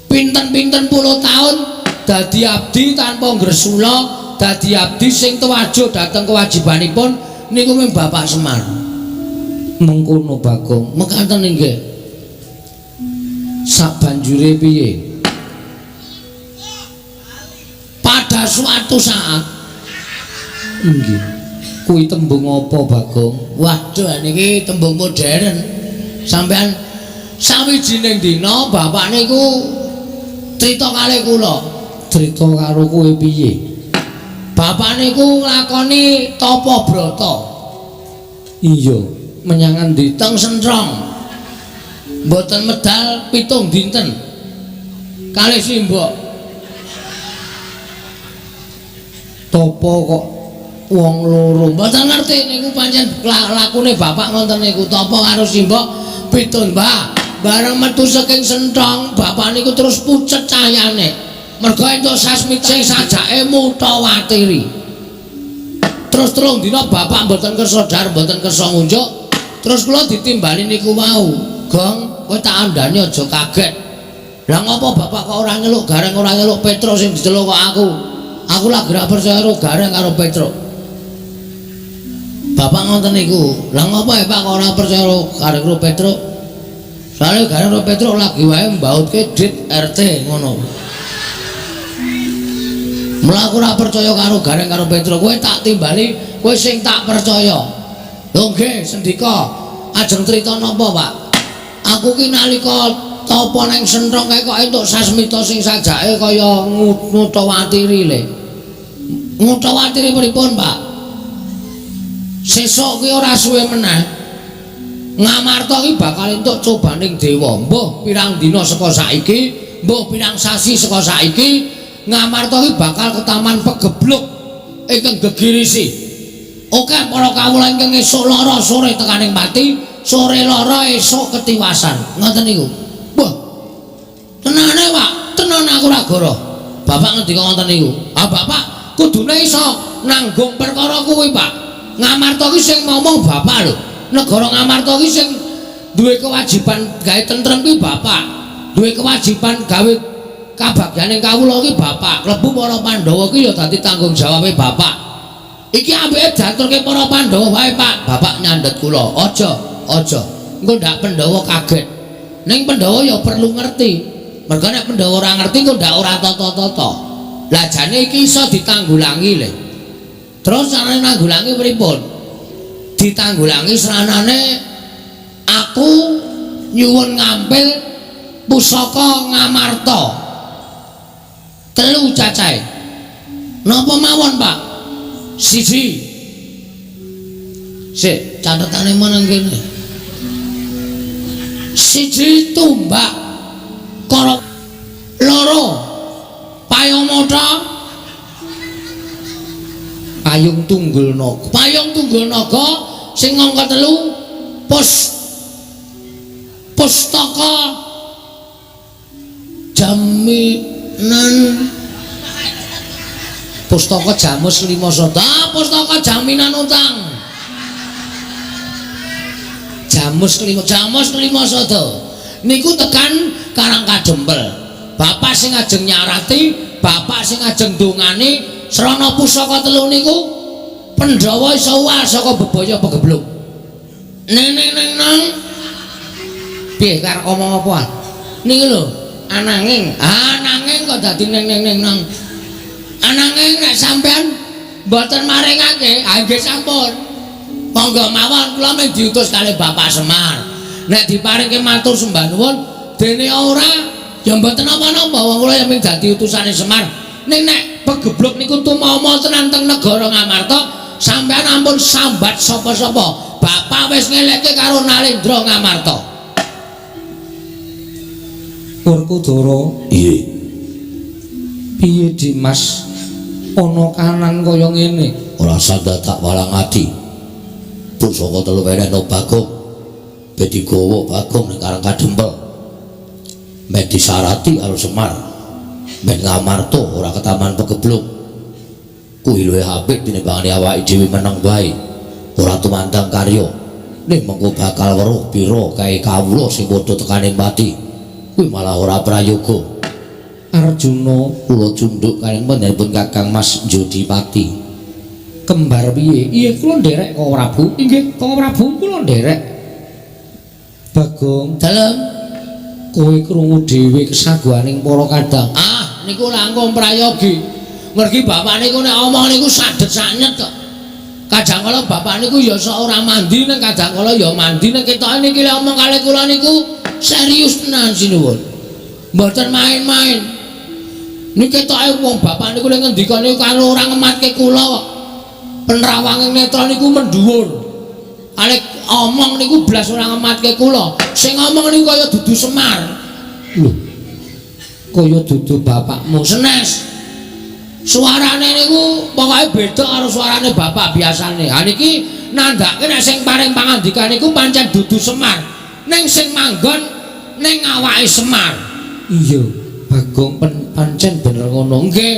Pinten-pinten puluh taun dadi abdi tanpa ngresula, dadi abdi sing tuwajuh dhateng kewajibanipun niku mung Bapak Semar. Mengkono Bagong. Mekaten inggih. Sabanjure piye? Pada suatu saat inggih. Kuwi tembung apa Bagong? Waduh niki tembung modern. Sampean sawijining dina bapak niku crita kalih kula. Crita karo kowe piye? Bapak niku nglakoni tapa brata. Iya, menyang endi? Teng Sentrong. Mboten medal 7 dinten. Kalih simbok. Tapa kok wong loro? Mboten ngerti niku pancen lakune bapak ngoten niku tapa karo simbok 7 mbah. Bareng metu saking Sentrong, bapak niku terus pucet cahyane. Mergo entuk sasmita sing sajake mutawatiri. Terus 3 dina bapak mboten kersa dhahar, mboten kersa ngunjuk. Terus kula ditimbali niku wau. Gong, kowe tak andani aja kaget. Lah ngopo bapak kok ora nyeluk Gareng, ora nyeluk Petro sing diceluk kok aku? Aku lagi ora percaya karo Gareng karo Petro. Bapak ngoten niku. Lah ngopo ya Pak kok ora percaya karo Gareng karo Petro? Soale Gareng karo Petro lagi wae mbautke dit RT ngono. Mula aku ora percaya karo Gareng karo Petro, kowe tak timbali, kowe sing tak percaya. Lho nggih, sendika. Ajeng crita napa, Pak? Aku ki nalika tapa ning Sentrong kae kok entuk sasmita sing sajake kaya ngutawatiri le. Ngutawatire pripun, Pak? Sesuk kuwi ora suwe meneh. Ngamarta ki bakal entuk cobaning dewa. Mbuh pirang dina saka saiki, mbuh pirang sasi saka saiki, Ngamarta ki bakal ketaman pegebluk ingkang gegirisi. Oke, para kawula ingkang esuk lara sore tekaning pati, sore lara esuk ketiwasan. Ngoten niku. Wah. Tenane, Pak, tenan aku ora goro. Bapak ngendika ngoten niku. Ah, Bapak kudune iso nanggung perkara kuwi, Pak. Ngamarta ki sing ngomong Bapak lho. Negara Ngamarta ki sing duwe kewajiban gawe tentrem kuwi Bapak. Duwe kewajiban gawe kabagyaning kawula ki Bapak. Klebu para Pandhawa ki ya dadi tanggung jawabe Bapak. Iki ambeke diaturke para Pandhawa wae, Pak. Bapak nyandhet kula. Aja, aja. Engko ndak Pandhawa kaget. Ning Pandhawa ya perlu ngerti. Mergo nek Pandhawa ora ngerti engko ndak ora tata-tata. Lah jane iki iso ditanggulangi le. Terus carane nanggulangi pripun? Ditanggulangi sranane aku nyuwun ngampil pusaka Ngamarta. 3 cacahe. Napa mawon, Pak? Siji. Sik, catetane meneng kene. Siji tumbak kara, loro payung mata, payung tunggul naga. Payung tunggul naga sing angka 3 pustaka jaminan, pustaka jamus 5 sada. Ah, pustaka jaminan utang. Jamus 5, jamus 5 sada. Niku tekan Karang Kadempel. Bapak sing ajeng nyarati, bapak sing ajeng dongani srana pusaka 3 niku Pandhawa iso uwal saka bebaya pegebluk. Neng neng neng neng. Piye karep omong apa? Niki lho, ananging, ananging kok dadi neng neng neng neng. Ananging nek sampean mboten maringake, ha nggih sampun. Monggo mawon kula mung diutus kalih Bapak Semar. Nek diparingke matur sembah nuwun, dene ora ya mboten napa-napa, wong kula ya mung dadi utusane Semar. Ning nek pegebluk niku tumama tenan teng negara Ngamarta, sampean ampun sambat sapa-sapa. Bapak wis ngelekke karo Nalendra Ngamarta. Werkudara, Iya. Piye Dimas? Ana kanan kaya ngene. Ora sandha tak walang ati. Pusaka 3 wenehno Bagong. Ben digawa Bagong ning Karang Kadempel. Men disarati karo Semar. Men Ngamarta ora ketaman pegebluk. Kuwi luwih apik tinimbangane awake dhewe meneng wae. Ora tumandang karya. Ning mengko bakal weruh pira kae kawula sing padha tekane pati. Kuwi malah ora prayoga. Arjuna kula cundhuk kaliyan panjenenganipun Kakang Mas Jodipati. Kembar piye? Iya kula nderek Kang Prabu. Inggih Kang Prabu kula nderek. Bagong, Dalem kowe krungu dhewe kesaguhaning para kadang. Ah, niku langkung prayogi. Mergi bapak niku nek omong niku sadet saknyet kok. Kadang kala bapak niku ya sok ora mandi, ning kadang kala ya mandi, ning ketoke niki lek omong kalih kula niku serius tenan sinuwun. Mboten main-main. Niki ketoke wong bapak niku lek ngendika niku karo ora ngematke kula kok. Penrawange netra niku mendhuwur. Kalih omong niku blas ora ngematke kula. Sing ngomong niku kaya dudu Semar. Lho. Kaya dudu bapakmu. Senes. Suarane niku pokoke beda karo suarane bapak biasane. Ha niki nandhake nek sing paring pangandikan niku pancen dudu Semar. Ning sing manggon ning awake Semar. Iya, Bagong pancen bener ngono. Nggih.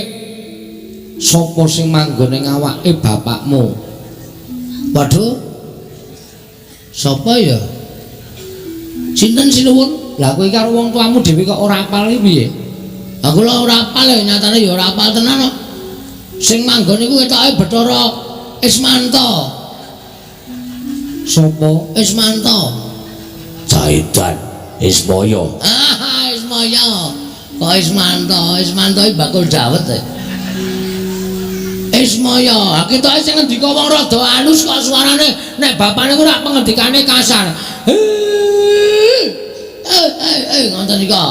Sapa sing manggon ning awake bapakmu? Waduh. Sapa ya? Sinten sinuwun? Lah kowe karo wong tuamu dhewe kok ora apal iki piye? Aku lho ora apal ya, nyatane ya ora apal tenan kok. Sing manggon iku ketoke Bathara Ismanto. Sapa? Ismanto. Caidan Ismaya. Ah, Ismaya. Kok Ismanto? Ismanto iki bakul dawet e. Ismaya, ha ketoke sing ngendika wong rada alus kok suarane. Nek bapane ku rak pengendikane kasar. Ngoten nika.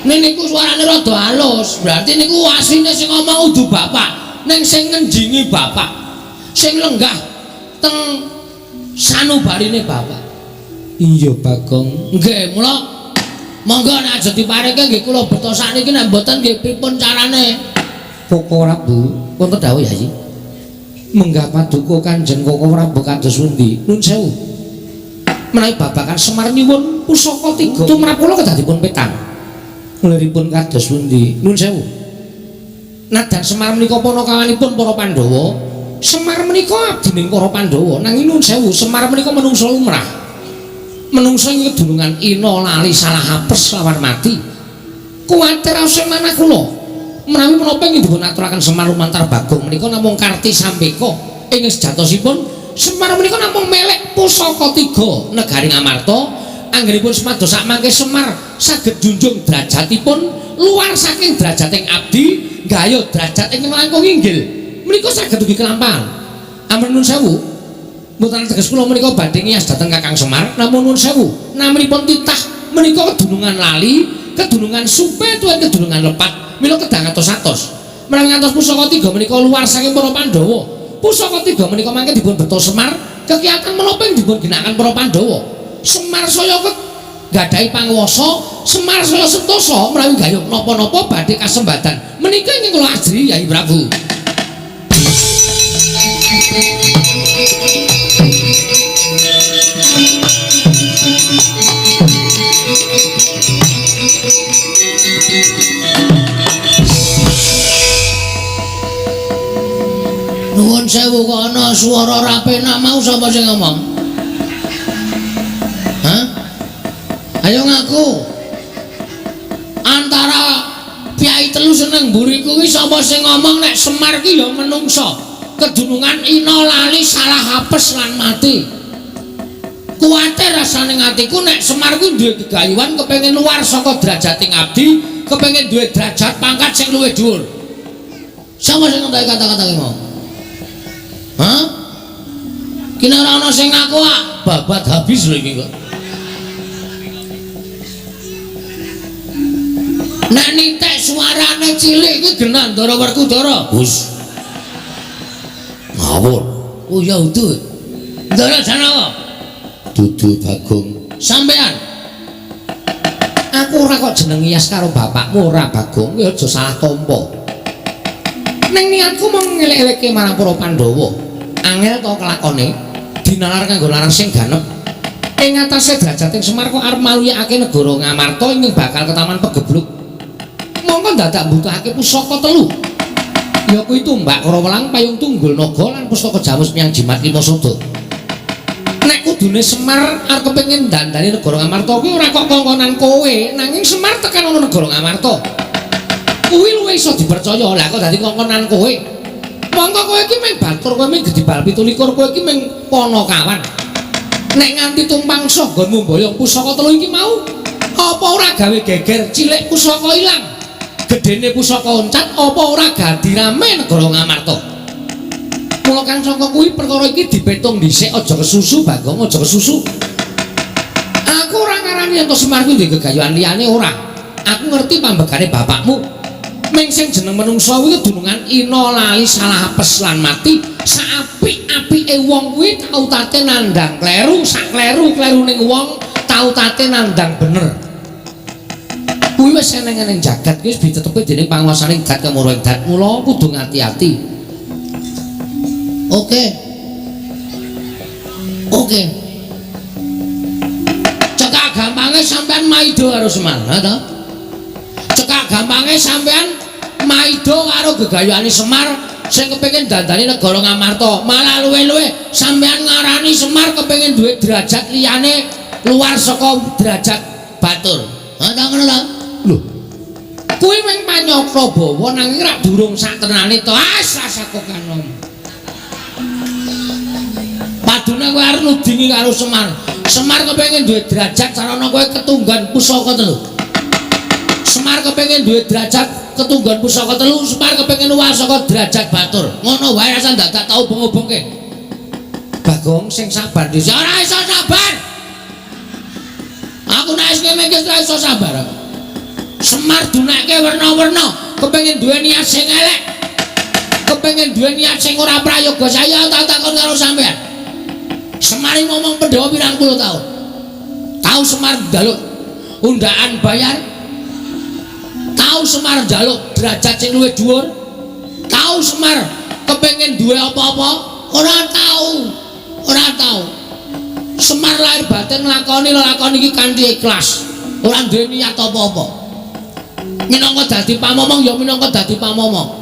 Ning niku suarane rada halus, berarti niku asline sing ngomong udu bapak. ning sing ngenjingi bapak, sing lenggah teng sanubarine bapak. Iya Bagong. Nggih, mula monggo nek aja diparengke nggih kula beto sakniki, nek mboten nggih pripun carane? Koko Prabu, wonten dawuh Yayi. Menggah paduka Kanjeng Koko Prabu kados pundi? Nun sewu. Menawi babagan Semar nyuwun pusaka tiga tumrap kula kedah dipun petang. Ngliripun kados pundi? Nun sewu. Nadan Semar menika panakawanipun para Pandhawa. Semar menika abdining para Pandhawa, nanging nun sewu, Semar menika menungsa lumrah. Menungsa ing kedunungan ina lali salah apes lawan mati. Kuwatir raose manah kula. Menawi menapa ingkang dipun aturaken Semar lumantar Bagong menika namung karti sampeka ing sejatosipun Semar menika namung melek pusaka tiga negari Ngamarta. Anggenipun semados sakmangke Semar saged junjung derajatipun luar saking derajating abdi gayuh derajat ingkang langkung inggil menika saged ugi kelampahan. Ampun nun sewu, mboten teges kula menika badhe ngiyas dhateng Kakang Semar, namung nun sewu naminipun titah menika kedunungan lali, kedunungan supe tuwin kedunungan lepat, mila kedah ngatos-atos. Menawi ngantos pusaka tiga menika luar saking para Pandhawa, pusaka tiga menika mangke dipun beto Semar, kegiatan menapa ing dipun ginakaken para Pandhawa. Semar saya gadhahi panguwasa, Semar saya sentosa menawi gayuh napa-napa badhe kasembadan. Menika ingkang kula ajri Yayi Prabu. Nuwun sewu kok ana swara ra penak mau sapa sing ngomong? Hah? Ayo ngaku. Antara piyai telu seneng mburi kuwi sapa sing ngomong nek Semar ki ya menungsa, kedunungan ina lali salah apes lan mati. Kuwatir rasane atiku nek Semar kuwi duwe gegayuhan kepengin luar saka derajating abdi, kepengin duwe derajat pangkat sing luwih dhuwur. Sapa sing ngentai kata-kata ki mau? Hah? Kene ora ana sing ngaku ah, babat habis lho iki kok. Nek nitik suarane cilik iki genah Ndara Werkudara. Wis. Ngawur. Oh ya udu. Ndara Janaka. Dudu Bagong. Sampean. Aku ora kok jeneng ngiyas karo bapakmu ora Bagong, kowe aja salah tampa. Ning niatku mung ngelek-elekke marang para Pandhawa. Angel to kelakone dinalar kanggo larang sing ganep. Ing atase derajating Semar kok arep maluyakake negara Ngamarta ingkang bakal ketaman pegebluk. Mongko dadak mbutuhake pusaka telu. Ya kuwi tumbak Karawelang, payung tunggul naga lan pustaka jamus miyang jimat lima sada. Nek kudune Semar arep kepengin dandani negara Ngamarta kuwi ora kok kongkonan kowe, nanging Semar tekan ana negara Ngamarta. Kuwi luwih iso dipercaya. Lah kok dadi kongkonan kowe? Mongko kowe iki mung batur, kowe mung gedhe bal 27, kowe iki mung panakawan. Nek nganti tumpang soh nggonmu mboyong pusaka telu iki mau, apa ora gawe geger cilik pusaka ilang? Gedene pusaka oncat apa ora gadi rame negara Ngamarta? Mula kang saka kuwi perkara iki dipetung dhisik, aja kesusu Bagong, aja kesusu. Aku ora ngarani yen to Semar kuwi duwe gegayuhan liyane ora. Aku ngerti pambegane bapakmu. Ming sing jeneng menungsa kuwi kedunungan ina lali salah apes lan mati. Saapik-apike wong kuwi tau tate nandhang kleru, sak kleru-klerune wong tau tate nandhang bener. Kuwi wis eneng-eneng jagat kuwi wis ditetepi dening panguwasaning dat kemuru ing dat. Mula kudu ngati-ati. Oke. Oke. Cekak gampange sampean maido karo Semar, ha to? Cekak gampange sampean maido karo gegayuhane Semar sing kepengin dandani negara Ngamarta. Malah luwe-luwe sampean ngarani Semar kepengin duwe derajat liyane luar saka derajat batur. Ha ta ngono ta? Lho. Kuwi mung panyokra bawa nanging rak durung sak tenane to. As aku kanom. Padune kowe arep nudingi karo Semar. Semar kepengin duwe derajat sarana kowe ketunggan pusaka telu. Semar kepengin duwe derajat ketunggan pusaka telu, Semar kepengin luwih saka derajat batur. Ngono wae asal dadak tau ubung-ubungke. Bagong sing sabar dhisik. Ora iso sabar. Aku nek wis ngene iki ora iso sabar. Semar dunekke werna-werna, kepengin duwe niat sing elek. Kepengin kepengin duwe niat sing ora prayoga. Saya tak takon karo sampean. Semar ngomong Pandhawa pirang puluh tahun. Tahu Semar njaluk undaan bayar? Tahu Semar njaluk derajat sing luwih dhuwur? Tahu Semar kepengin duwe apa-apa? Ora tahu. Ora tahu. Semar lahir batin nglakoni lelakon iki kanthi ikhlas. Ora duwe niat apa-apa. Minangka dadi pamomong ya minangka dadi pamomong.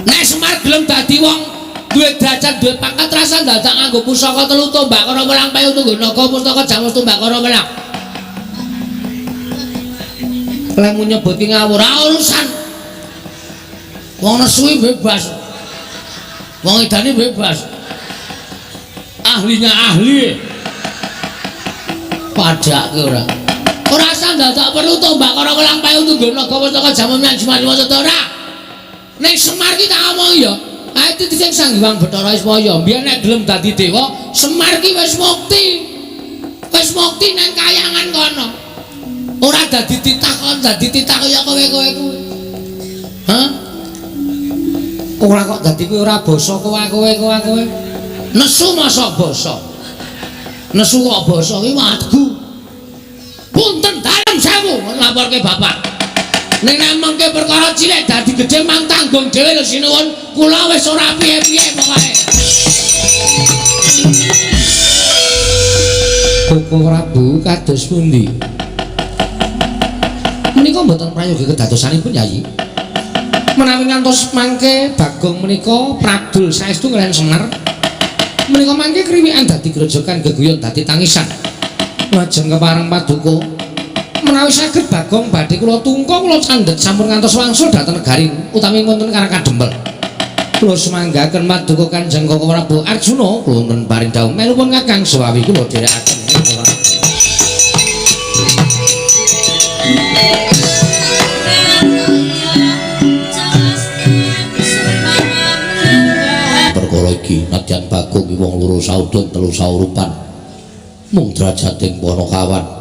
Nek Semar gelem dadi wong duwe derajat, duwe pangkat, rasa dadak nganggo pusaka telu tombak karo welang payu tunggu naga pustaka jamus tombak karo welang. Lemu nyebut ki ngawur, ora urusan. Wong nesu bebas. Wong edane bebas. Ahlinya ahli. Padake ora. Ora usah dadak perlu tombak karo welang payu tunggu naga pustaka jamus jimat maca ora. Ning Semar ki tak omong ya. Ae titi sing Sang Hyang Bathara Ismaya, mbiyen nek gelem dadi dewa, Semar ki wis mukti. Wis mukti nang kayangan kono. Ora dadi titah kon dadi titah kaya kowe-kowe kuwi. Hah? Ora kok dadi kuwi ora basa kowe-kowe. Nesu mosok basa. Nesu kok basa ki wagu. Punten dalem sewu laporke bapak. Ning nek mengke perkara cilik dadi gedhe mang tanggung dhewe lho sinuwun, kula wis ora piye-piye pokoke. Koko Prabu kados pundi? Menika mboten prayoga kedadosanipun Yayi. Menawi ngantos mangke Bagong menika pradul saestu kaliyan Semar. Menika mangke kriwikan dadi grojogan geguyon dadi tangisan. Lajeng kepareng paduka menawi saged Bagong badhe kula tungka kula candhet sampun ngantos wangsul dhateng negari utawi wonten Karang Kadempel. Kula sumanggaken paduka Kanjeng Koko Prabu Arjuna kula wonten paring dawuh melupun Kakang Sewawi kula dherekaken. Perkara iki nadyan Bagong ki wong loro saudon telu saurupan mung drajating Panakawan.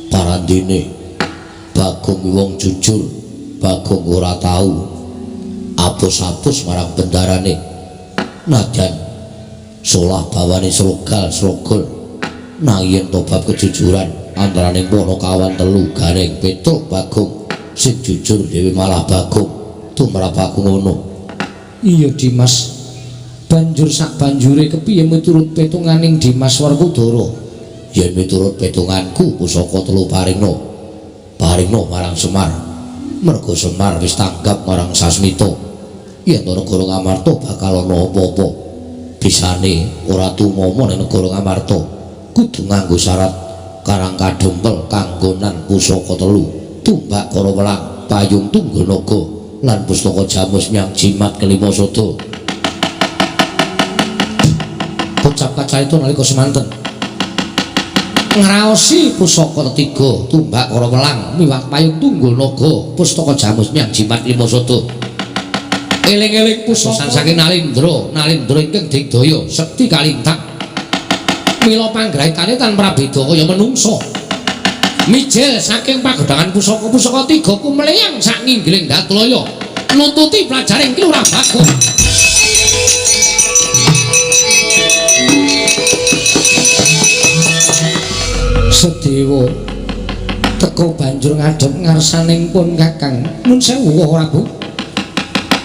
Parandene Bagong ki wong jujur, Bagong ora tau apus-apus marang bendarane. Nadyan solah bawane srogal srogol nanging yen to bab kejujuran antaraning Panakawan telu Gareng Petruk Bagong sing jujur dhewe malah Bagong tumrap aku ngono. Iya Dimas, banjur sak banjure kepiye miturut petunganing Dimas Werkudara? Yen miturut petunganku pusaka telu paringna paringna marang Semar, mergo Semar wis tanggap marang Sasmita. Yen to negara Ngamarta bakal ana apa-apa, bisane ora tumama ning negara Ngamarta kudu nganggo syarat Karang Kadempel kanggonan pusaka telu tumbak karo welang payung tunggul naga lan pustaka jamus nyang jimat kelima sada. Pocap kacarita nalika semanten ngraosi pusaka tetiga tumbak karo welang miwah payung tunggul naga pustaka jamus nyang jimat lima sada. Eling-eling pusaka saking Nalindra, Nalindra ingkang digdaya sekti kalintang mila panggraitane tan prabeda kaya menungsa. Mijil saking pagedhangan pusaka-pusaka tiga kumleyang sak nginggiling Datlaya nututi pelajaring Ki Lurah Bagong. Sedewa teka banjur ngadhep ngarsaning pun Kakang. Nun sewu Prabu.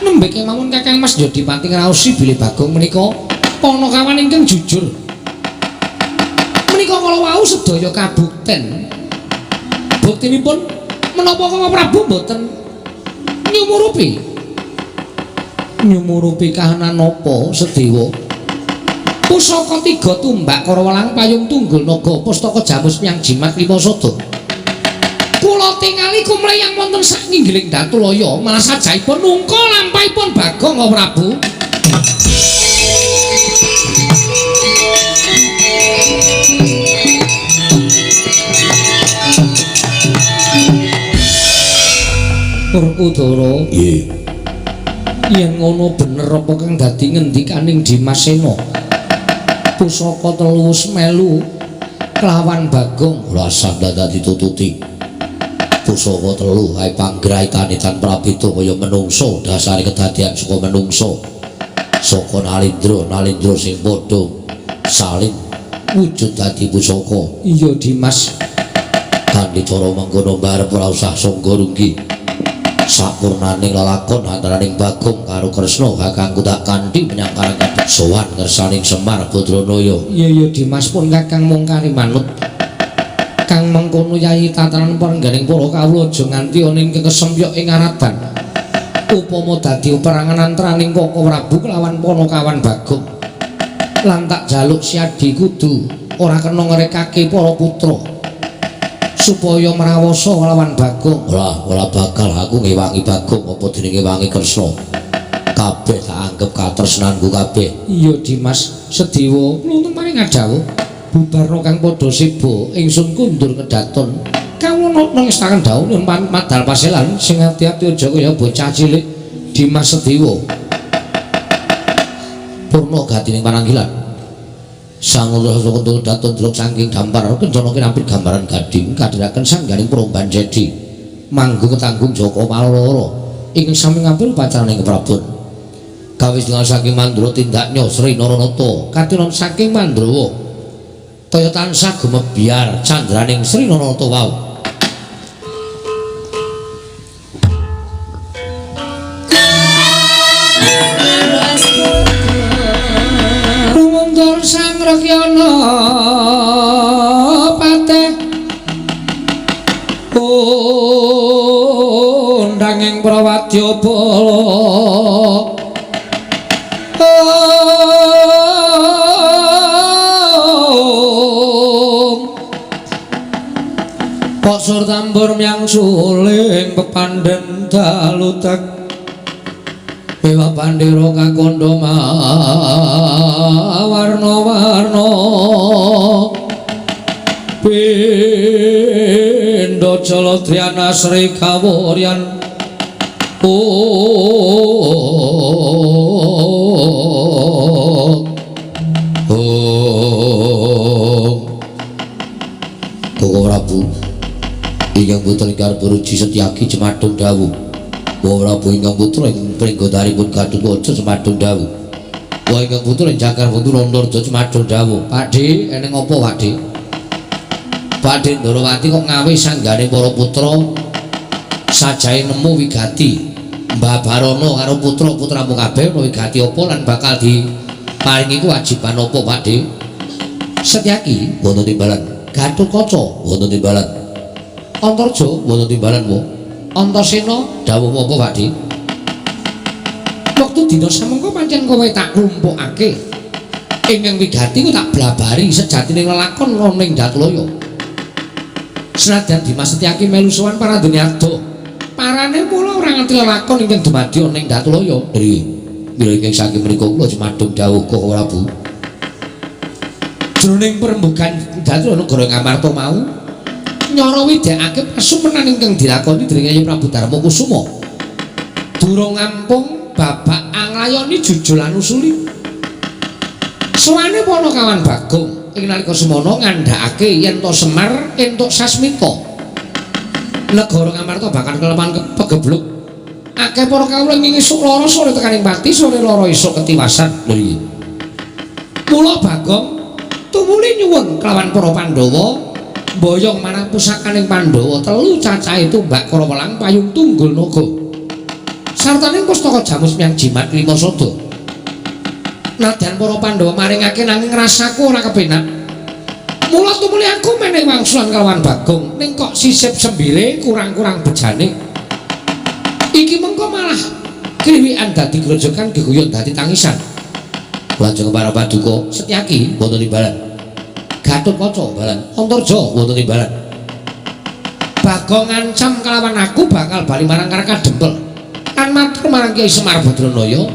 Nembe kemawon Kakang Mas Yodipati ngraosi bilih Bagong menika Panakawan ingkang jujur. Menika kala wau sedaya kabukten. Buktinipun menapa Koko Prabu mboten nyumurupi? Nyumurupi kahanan napa Sedewa? Pusaka tiga tumbak karo welang payung tunggul naga pustaka jamus miang jimat lima sada. Kula tingali kumleyang wonten sak nginggiling Datulaya malah sajaipun nungka lampahipun Bagong Koko Prabu. Werkudara, nggih. Yen ngono bener apa kang dadi ngendikaning Dimas Sena? Pusaka telu wis melu kelawan Bagong. Ora sah dadak ditututi. Pusaka telu ae panggraitane tan prabeda kaya menungsa, dasare kedadian saka menungsa. Saka Nalindra, Nalindra sing padha saling wujud dadi pusaka. Iya Dimas. Kanthi cara mengkono mbarep ora usah sangga runggi. Sapurnaning lelakon antaraning Bagong karo Kresna kakangku tak kanthi menyang Karang Kadang sowan ngersaning Semar Badranaya. Iya iya Dimas pun kakang mung kari manut. Kang mengkono Yayi tatanan parengganing para kawula aja nganti ana ing kekesempyok ing aradan. Upama dadi perangan antaraning Koko Prabu kelawan Panakawan Bagong. Lan tak jaluk siadi kudu ora kena ngrekake para putra supaya mrawasa lawan Bagong. Ora bakal aku ngewangi Bagong apa dene ngewangi Kresna. Kabeh tak anggep katresnanku kabeh. Iya Dimas, Sediwa nuntun maring ngadhawuh bubarna kang padha seba ingsun kundur kedaton. Kawula nangestaken dawuh nyuwun madal paselan sing ati-ati aja kaya bocah cilik. Dimas Sediwa purna gatining pananggilan. Sang Ulun daton delok saking dampar kencana kinampit gambaran gading kadhiraken sangganing Promban Jedi manggung ketanggung Joko Maloro ingkang sami ngampil pacaraning Keprabon. Kawis dengan saking Mandra tindaknya Sri Naranata katinon saking Mandrawa toya tansah gumebyar candraning Sri Naranata wau. Rumuntur Sang Rekyana pateh undanging prawadya bala. Posur tambur myang suling pepandhen dalu tek Dewa pandhera kakandha mawarna-warna pindha jaladriana Sri Kawuryan. Koko Prabu ingkang putra ingkang Puruji Setyaki Jemadung dawuh. Wa Prabu ingkang putra ing pringgodaripun Gatotkaca Jemadung dawuh. Wa ingkang putra ing Jakar Wuntu Rantarja Jemadung dawuh. Pakde, eneng apa Pakde? Pakde Ndorowati kok ngawe sanggane para putra sajahe nemu wigati. Mbah Barono karo putra-putramu kabeh ana wigati apa lan bakal diparingi kewajiban apa Pakde? Setyaki wonten timbalan. Gatotkaca wonten timbalan. Antarja wonten timbalan wo. Antasena dawuh apa Pakde? Wektu dina samengko pancen kowe tak klumpukake. Ingkang wigati ku tak blabari sejatine lelakon ana ing Datulaya. Senadyan Dimas Setyaki melu sowan parandene adoh. Parane kula ora ngerti lelakon ingkang dumadi ana ing Datulaya. Nggih. Mila ingkang saking mriku kula jemadung dawuh Koko Prabu. Jroning perembugan Datulaya negara Ngamarta mau nyara widekake pasumenan ingkang dilakoni dening Kyai Prabu Darma Kusuma. Durung ngampung babak anglayoni jujul lan usuli. Sowane Panakawan Bagong ing nalika semana ngandhakake yen to Semar entuk sasmita. Negara Ngamarta bakal keleman pegebluk. Akeh para kawula ing esuk lara sore tekaning pati, sore lara esuk ketiwasan. Lho iki. Mula Bagong tumuli nyuwun kelawan para Pandhawa mboyong marang pusakaning Pandhawa telu cacahe tumbak Karawelang payung tunggul naga. Sartaning pustaka jamus myang jimat lima sada. Nadyan para Pandhawa maringake nanging rasaku ora kepenak. Mula tumuli aku menehi wangsulan kelawan Bagong ning kok sisip sembire kurang-kurang bejane. Iki mengko malah kriwikan dadi grojogan geguyon dadi tangisan. Lajeng para paduka Setyaki wonten timbalan. Gatotkaca Balan. Antarja wonten timbalan. Bagong ngancam kelawan aku bakal bali marang Karang Kadempel. Lan matur marang Kyai Semar Badranaya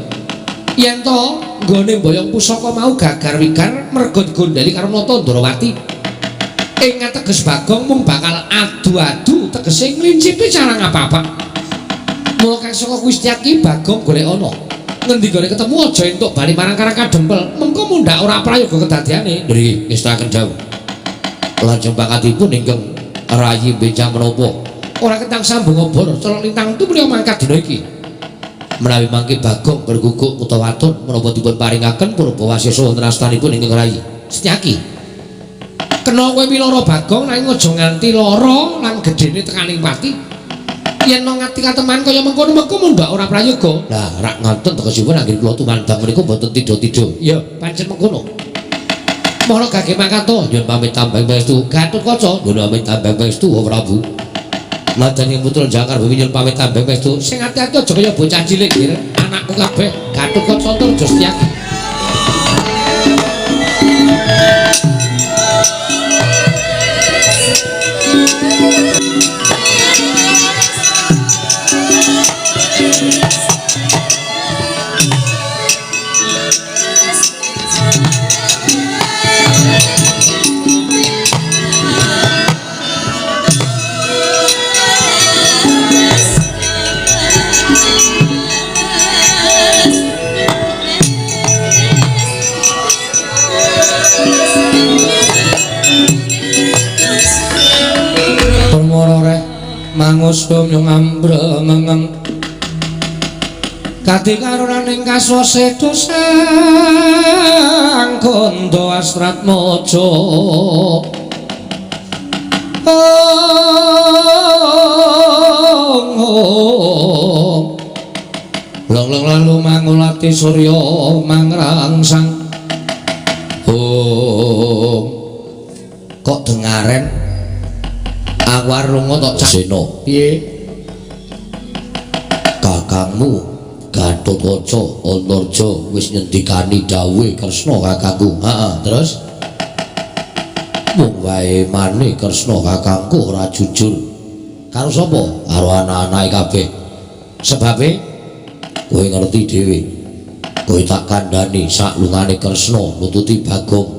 yen to nggone mboyong pusaka mau gagar wigar merga digondheli karo Nata Ndrawati. Ing ateges Bagong mung bakal adu-adu tegese nglincipi cara ngapa-apa. Mula kang saka kuwi Setyaki Bagong golek ana. Ngendi gone ketemu aja entuk bali marang Karang Kadempel. Mengko mundhak ora prayoga kedadiane. Nggih, ngestakaken dawuh. Lajeng pangkatipun ingkang rayi benjang menapa? Ora ketang sambung obor, colok lintang tumuli mangkat dina iki. Menawi mangke Bagong berguguk utawa waton menapa dipun paringaken purba wasesa wonten astanipun ingkang rayi. Setyaki. Kena kowe piloro Bagong nanging aja nganti lara lan gedene tekaning pati. Yen nang ati kateman kaya mengkono mengko mundhak ora prayoga. Lah rak ngoten tegesipun anggene kula tumandang menika mboten tidha-tidha. Ya, pancen mengkono. Mara gage mangkat to, nyuwun pamit tambang pangestu. Gatotkaca, nyuwun pamit tambang pangestu Prabu. Madani putra Jangkar Bumi nyuwun pamit tambang pangestu. Sing ati-ati aja kaya bocah cilik, Gir. Anakku kabeh Gatotkaca tur aja Setyaki. Mangusum yung ambrengeng kadi karunaning kaswase dosang kondo astratmojo long lalu mangulati surya mangrangsang kok dengaren aku arep lunga tok Sena. Piye? Kakangmu Gatotkaca Antarja wis nyendikani dawuhe Kresna kakangku. Heeh, terus mung wae mane Kresna kakangku ora jujur. Karo sapa? Karo anak-anake kabeh. Sebabe kowe ngerti dhewe. Kowe tak kandhani sak lungane Kresna nututi Bagong.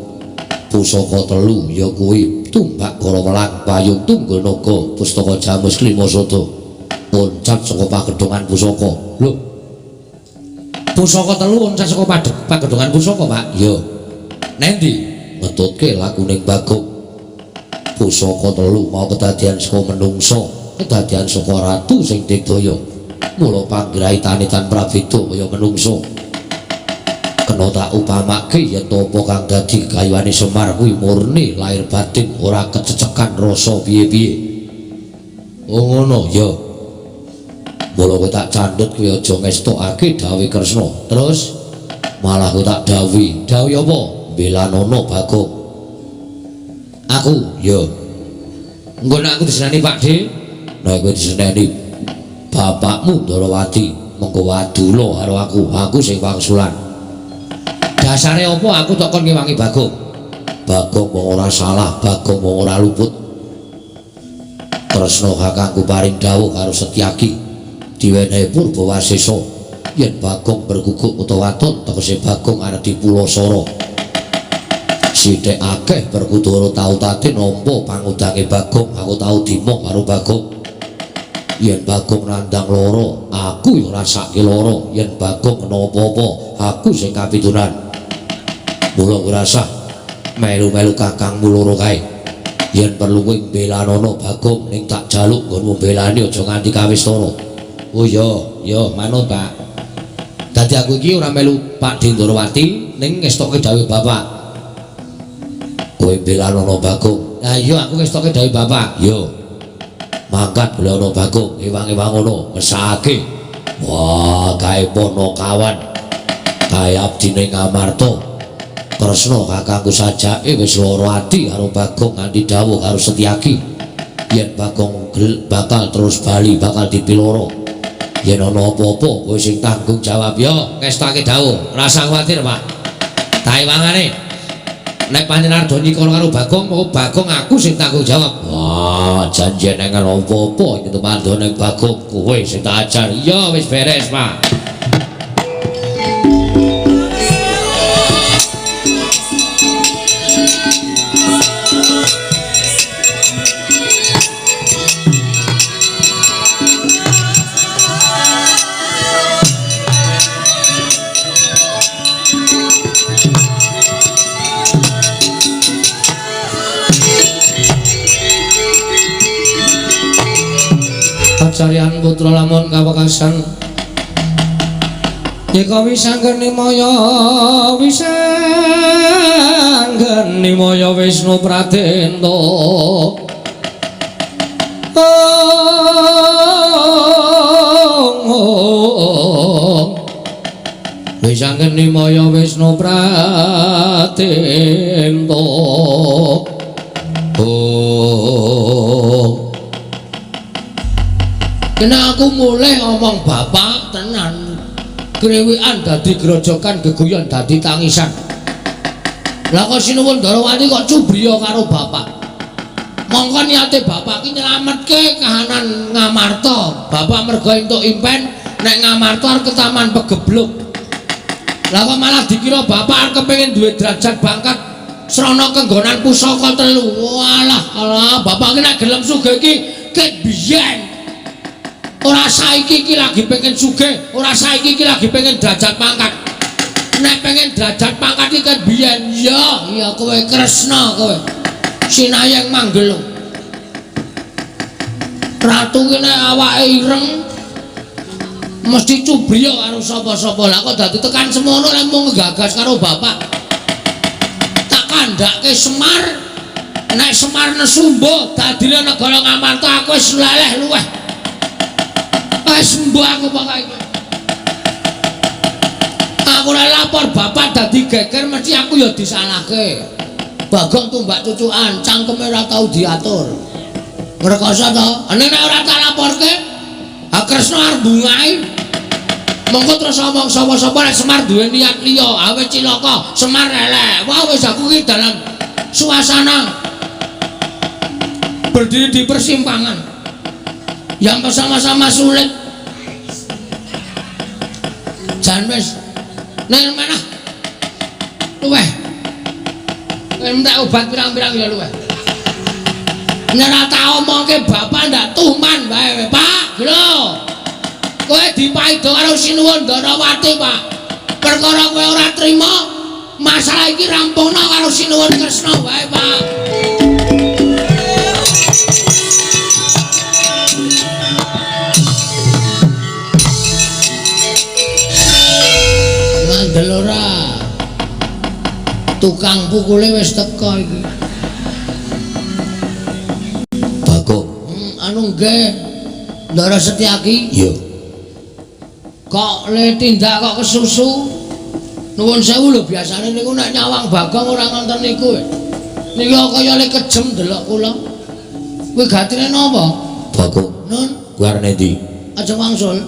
Pusaka telu ya kuwi tumbak Garawelang, payung tunggul naga, pustaka jamus klima sada. Loncat saka pagedhongan pusaka. Lho. Pusaka telu loncat saka pagedhongan pusaka, Pak. Iya. Nendi? Ngetutke lakuning Bagong. Pusaka telu mau kedadian saka menungsa, kedadian saka ratu sing digdaya. Mula panggraitane tan prabeda kaya menungsa. Kena tak upamake yen apa kang dadi gayuhane Semar kuwi murni lahir batin ora kececekan rasa piye-piye. Oh ngono ya. Mula kowe tak candhut kowe aja ngestokake dawuhe Kresna. Terus malah kowe tak dawuhi. Dawuhi apa? Belanono Bagong. Aku ya. Engko nek aku diseneni Pak De, nek kowe diseneni bapakmu Ndarawati, mengko wadula karo aku, aku sing wangsulan. Dasare apa aku tok kon ngewangi Bagong? Bagong wong ora salah, Bagong wong ora luput. Kresna kakangku paring dawuh karo Setyaki diwenehi purba wasesa yen Bagong berguguk utawa waton tegese Bagong arep dipulasara. Sithik akeh Werkudara tau tate nampa pangudange Bagong, aku tau dimong karo Bagong. Yen Bagong nandang lara, aku ya rasake lara. Yen Bagong kena apa-apa, aku sing kapitunan. Mula ora sah melu-melu kakangmu loro kae. Yen perlu kowe mbelanono Bagong ning tak jaluk nggonmu mbelani aja nganti kawistara. Oh iya, ya manut Pak. Dadi aku iki ora melu Pak Dindarawati ning ngestokke dawuh bapak. Kowe mbelanono Bagong. Lah iya aku ngestokke dawuh bapak. Yo. Mangkat belana Bagong, ewang-ewang ngono, mesake. Wah, kae Ponokawan. Kae abdine Ngamarta. Kresna kakangku sajake wis lara ati karo Bagong nganti dawuh karo Setyaki. Yen Bagong bakal terus bali bakal dipiloro. Yen ana apa-apa kowe sing tanggung jawab ya, ngestake dawuh. Rasa kuwatir, Pak. Taewangane. Nek panjenengan do nyikara karo Bagong, moko Bagong aku sing tanggung jawab. Wah, janjian nek apa-apa iki tumandane Bagong kowe sing tak ajar. Ya wis beres, Pak. Kacaryan putra lamun kawekasan. Yeka wisanggeni maya wisanggeni maya Wisnu Pradenta. Wisanggeni maya Wisnu Pradenta. Oh. Kena aku mulai ngomong bapak tenan. Kriwikan dadi grojokan, geguyon dadi tangisan. Lah kok Sinuwun Ndarawati kok cubriya karo bapak. Mongko niate bapak ki nyelametke kahanan Ngamarta. Bapak mergo entuk impen nek Ngamarta arep ketaman pegebluk. Lah kok malah dikira bapak arep kepengin duwe derajat pangkat srana kenggonan pusaka telu. Walah, alah bapak ki nek gelem sugih iki ket biyen. Ora saiki iki lagi pengen sugih, ora saiki iki lagi pengen derajat pangkat. Nek pengen derajat pangkat iki ket biyen. Ya, ya kowe Kresna kowe. Sinayeng manggelo. Ratu ki nek awake ireng mesti cubriya karo sapa-sapa. Lah kok dadi tekan semono lek mung nggagas karo bapak. Tak kandhake Semar, nek Semar nesu mbok dadine negara Ngamarta aku wis leleh luweh. Wis mbok aku pokoke iki. Aku ora lapor bapak dadi geger mesti aku ya disalahke. Bagong tumbak cucukan, cangkeme ora tau diatur. Ngrekoso to? Nek ora tak laporke, ha Kresna arep bungahi. Monggo terus omong sapa-sapa nek Semar duwe niat liya, ha wis cilaka, Semar elek. Wah wis aku iki dalam suasana berdiri di persimpangan yang bersama-sama sulit. Jan wis nang mana? Luweh. Entek obat pirang-pirang ya luweh. Nek ora tak omongke bapak ndak tuman wae, Pak. Lho. Kowe dipaido karo Sinuwun Ndarawati, Pak. Perkara kowe ora trima, masalah iki rampungno karo Sinuwun Kresna wae, Pak. Ngandel ora? Tukang pukule wis teka iki. Bagong. Anu nggih. Ndara Setyaki. Iya. Kok le tindak kok kesusu? Nuwun sewu lho, biasane niku nek nyawang Bagong ora ngoten niku. Niki kaya le kejem delok kula. Kuwi gatine napa? Bagong. Nun, kuwi arep endi? Aja wangsul.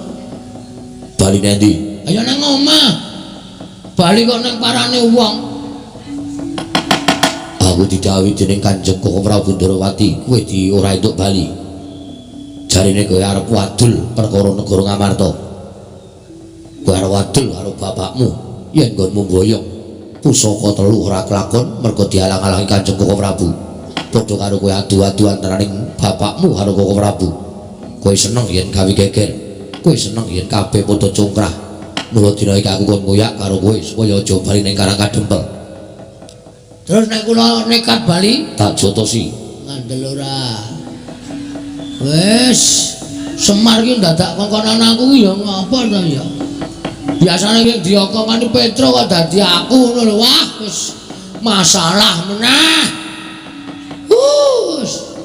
Bali endi? Ayo nang omah. Bali kok nang parane wong. Aku didhawuhi dening Kanjeng Koko Prabu Ndarawati, kowe di ora entuk bali. Jarine kowe arep wadul perkara negara Ngamarta. Kowe arep wadul karo bapakmu yen nggonmu mboyong pusaka telu ora kelakon mergo dialang-alangi Kanjeng Koko Prabu. Padha karo kowe adu-adu antaraning bapakmu karo Koko Prabu. Kowe seneng yen gawe geger, kowe seneng yen kabeh padha congkrah. Mula dina iki aku kon ngoyak karo kowe supaya aja bali ning Karang Kadempel. Terus nek kula nekat bali tak jotosi. Ngandel ora. Wis, Semar ki ndadak kongkonan aku ki ya ngapa to ya. Biasane ki diokongani Petro kok dadi aku ngono lho. Wah, wis masalah meneh. Wis.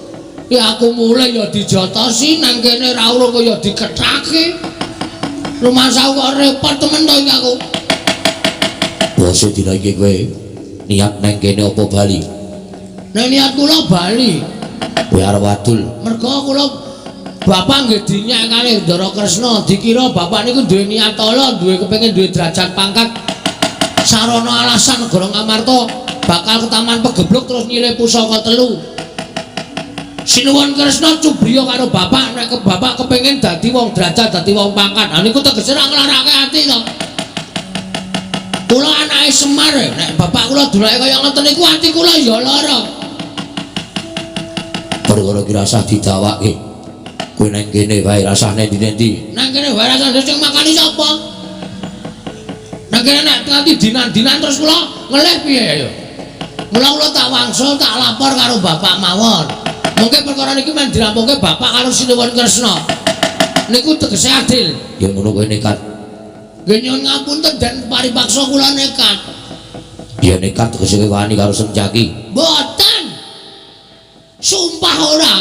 Ya aku mulai ya dijotosi nang kene ra urung ya dikethake. Rumangsaku kok repot temen to iki aku. Bose dina iki kowe niat nang kene apa bali? Nek niat kula bali. Kowe arep wadul. Mergo kula bapak nggih dinyek kalih Ndara Kresna, dikira bapak niku duwe niat ala, duwe kepengin duwe derajat pangkat. Sarana alasan negara Ngamarta bakal ketaman pegebluk terus nyilih pusaka telu. Sinuwun Kresna cubriya karo bapak nek ke bapak kepengin dadi wong derajat, dadi wong pangkat. Ha niku tegese ra nglarake ati to. Kula anake Semar, nek bapak kula dolake kaya ngoten niku ati kula ya lara. Perkara ki rasah didawake. Kowe nang kene wae rasah nendi-nendi. Nang kene wae rasah sing makani sapa? Nang kene nek nganti dinan-dinan terus kula ngelih piye ya? Mula kula tak wangsul tak lapor karo bapak mawon. Mungkin perkara niki men dirampungke bapak karo Sinuwun Kresna. Niku tegese adil. Yen ngono kowe nekat. Nggih nyuwun ngapunten den paripaksa kula nekat. Yen nekat tegese kowe wani karo Sencaki. Mboten. Sumpah ora.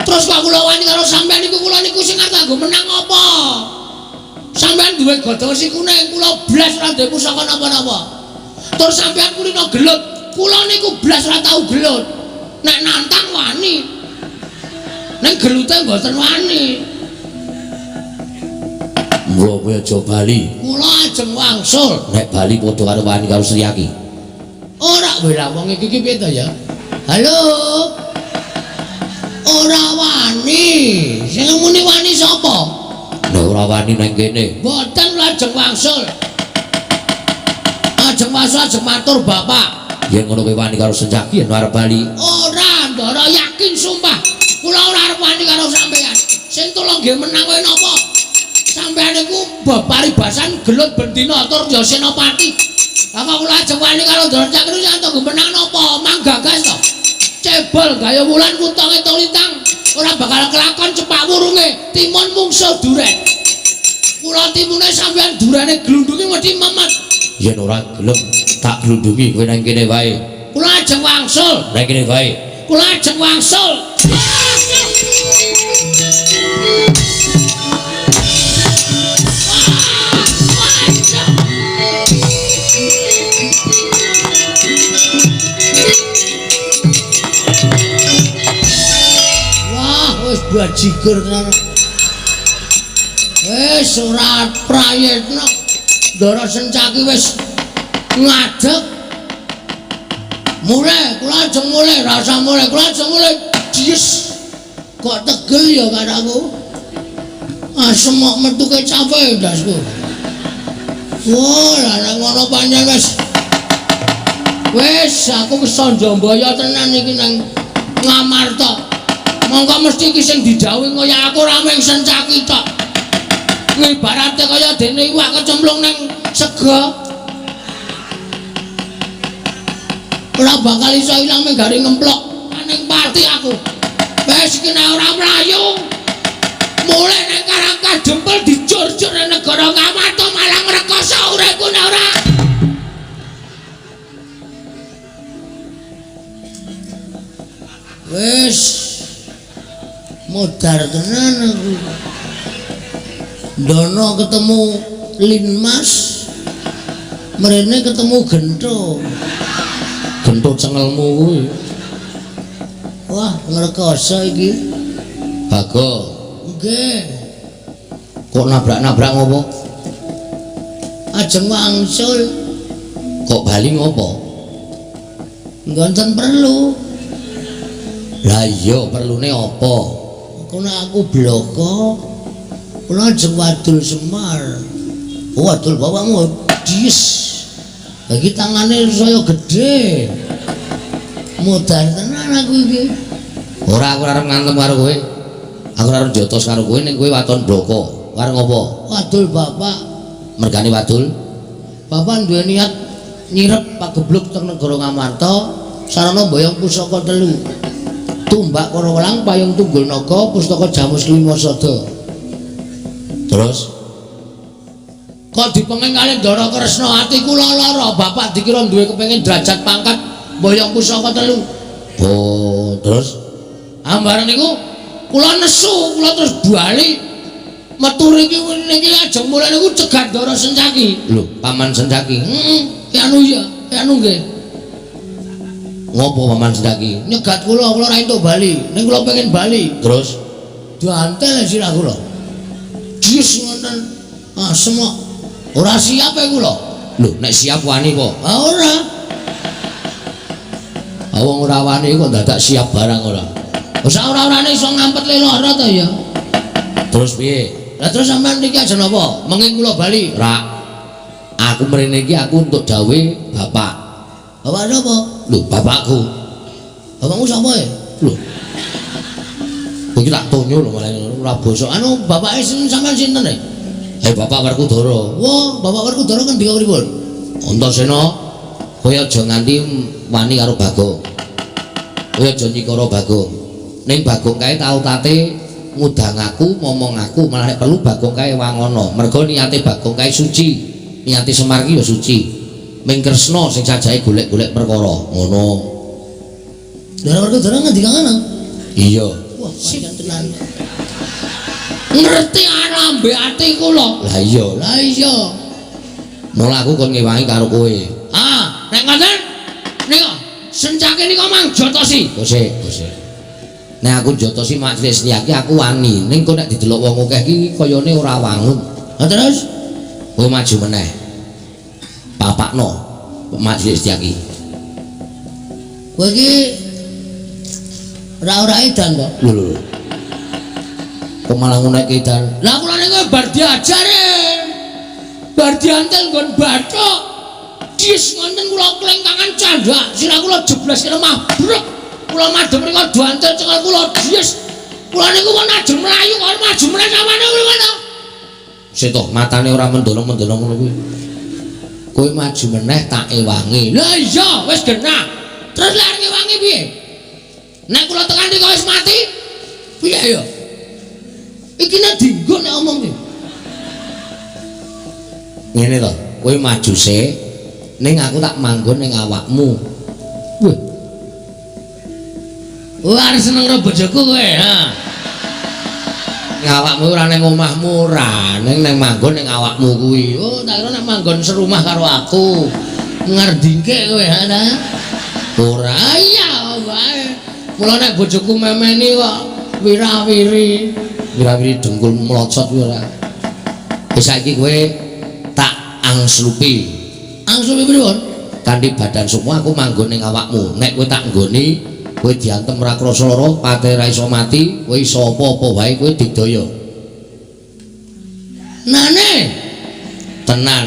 Terus kok kula wani karo sampean niku kula niku sing arep kanggo menang apa? Sampean duwe godhong wesi kuning, kula blas ora duwe pusaka napa-napa. Terus sampean kulino gelut, kula niku blas ora tau gelut. Nek nantang wani. Ning gelute mboten wani. Mula kowe aja bali. Kula ajeng wangsul. Nek bali padha karo wani karo Setyaki. Ora kowe lah wong iki piye to ya? Halo. Ora wani. Sing muni wani sapa? Nek ora wani nang kene. Mboten kula ajeng wangsul. Ajeng wangsul ajeng matur bapak. Yen ngono kowe wani karo Sencaki yen arep bali. Ora, Ndara yakin sumpah. Kula ora arep wani karo sampean. Sing tulung nggih menang kowe napa? Sampean niku paribasan gelut bendina tur ya senopati. Lah kok kula ajeng wani karo Ndara Cakri sing nggo menang napa? Manggagas to. Cebol gaya wulan kutonge tolintang ora bakal kelakon cepak wurunge timun mungsuh duren. Kula timune sampean durene glundungi mesti memet. Yen ora gelem tak glundungi kowe nang kene wae. Kula ajeng wangsul. Nang kene wae. Kula ajeng wangsul. Bajigur tenan. Wis ora prayitna. Ndara Sencaki wis ngadeg. Mulih, kula ajeng mulih, rasa mulih, kula ajeng mulih. Dies. Kok tegel ya karo aku. Asem kok metu kecape ndasku. Wah, lah nek ngono pancen wis. Wis aku kesonjombaya tenan iki nang Ngamarta. Mongko mesti iki sing didhawuhi kaya aku ora mung Sencaki tok. Ibarate kaya dene iwak kecemplung nang sega. Ora bakal iso ilang mung garing ngemplok ning pati aku. Wis iki nek ora mlayu. Mulih nang Karang Kadempel dijur-jur nang negara Ngamarta malah ngrekoso uripku nek ora. Wis modar tenan aku. Ndono ketemu Linmas, mrene ketemu Gento. Gento cengelmu kuwi. Wah, ngrekoso iki. Bago. Nggih. Kok nabrak-nabrak ngopo? Ajeng wangsul. Kok bali ngopo? Mboten perlu. Lah iya perlune apa? Kono aku bloko. Kula ajeng wadul Semar. Oh, wadul bapakmu dies. Lagi tangane saya gedhe. Modar tenan aku iki. Ora, aku ora arep ngantem karo kowe. Aku ora arep jotos karo kowe ning kowe waton bloko. Arep ngopo? Wadul bapak. Mergane wadul. Bapak duwe niat nyirep pagebluk teng negara Ngamarta, sarana mboyong pusaka telu. Tumbak Karawelang, Payung Tunggul Naga, Pustaka Jamus Lima Sada. Terus kok dipenging kalih Ndara Kresna ati kula lara, bapak dikira duwe kepengin derajat pangkat mboyong pusaka telu. Oh, terus ambaran niku kula nesu, kula terus bali metu riki niki ajeng mulih niku cegat Ndara Sencaki. Lho, Paman Sencaki. Heeh, ki anu ya, ki anu nggih. Ngopo Paman Sencaki? Nyegat kula, kula ora entuk bali. Ning kula pengen bali. Terus diantel sirah kula. Jis ngoten. Asem kok. Ora siap e kula. Lho, nek siap wani kok. Ha ora. Ha wong ora wani kok dadak siap barang ora. Wis ora-orane iso ngampet le lara to ya. Terus piye? Lah terus sampean niki aja napa? Menging kula bali. Ra. Aku mrene iki aku entuk dawuhe bapak. Bapak sapa? Lho, bapakku. Bapakmu sapa e? Lho. Iki tak tonyo lho malah ora bosok. Anu bapake sinten sampean sinten e? Bapak Werkudara. Wah, Bapak Werkudara ngendika pripun? Antasena, kowe aja nganti wani karo Bagong. Kowe aja nyikara Bagong. Ning Bagong kae tau tate ngundang aku, ngomong aku, malah nek perlu Bagong kae wangono. Mergo niate Bagong kae suci. Niate Semar ki ya suci. Ming Kresna sing sajae golek-golek perkara. Ngono. Ndara Werkudara ngendika ngono? Iya. Wah, sip tenan. Ngerti arambe ati kula. Lah iya. Lah iya. Mula aku kon ngewangi karo kowe. Ah, nek ngoten nika sencake nika mang jotosi. Kose, kose. Nek aku jotosi Mak Trisniaki aku wani, ning kok nek didelok wong akeh iki kayane ora wangun. Lah terus kowe maju meneh. Papakno Mak Trisniaki. Kowe iki ora-ora edan kok. Lho lho. Kok malah ngunekke edan? Lah kula niku bar diajare. Bar diantel nggon bathuk. Dis ngonten kula klengkangan candhak, sirah kula jeblas lemah brek. Kula madhep mriku diantel cekel kula dis. Kula niku wong ajeng mlayu kok maju meneh samane kuwi ngono. Sik to, matane ora mendolong-mendolong ngono kuwi. Kowe maju meneh tak ewangi. Lah iya, wis genah. Terus lek ngewangi piye? Nek kula tekan mriku wis mati, piye ya? Iki nek dinggo nek omong iki. Ngene to, kowe maju sik, ning aku tak manggon ning awakmu. Wah. Wah, arep seneng karo bojoku kowe, ha. Ning awakmu ora ning omahmu ora, ning nang manggon ning awakmu kuwi. Oh, tak kira nek manggon serumah karo aku. Ngerdingke kowe, ha ta? Ora. Iya wae. Mula nek bojoku memeni kok wirawiri, wirawiri dengkul mlocot kuwi ora. Wis saiki kowe tak angslupi. Angslupi pripun? Kanthi badan sukma aku manggon ning awakmu. Nek kowe tak nggoni, kowe diantem ora krasa lara, pate ora iso mati, kowe iso apa-apa wae kowe digdaya. Nane? Tenan.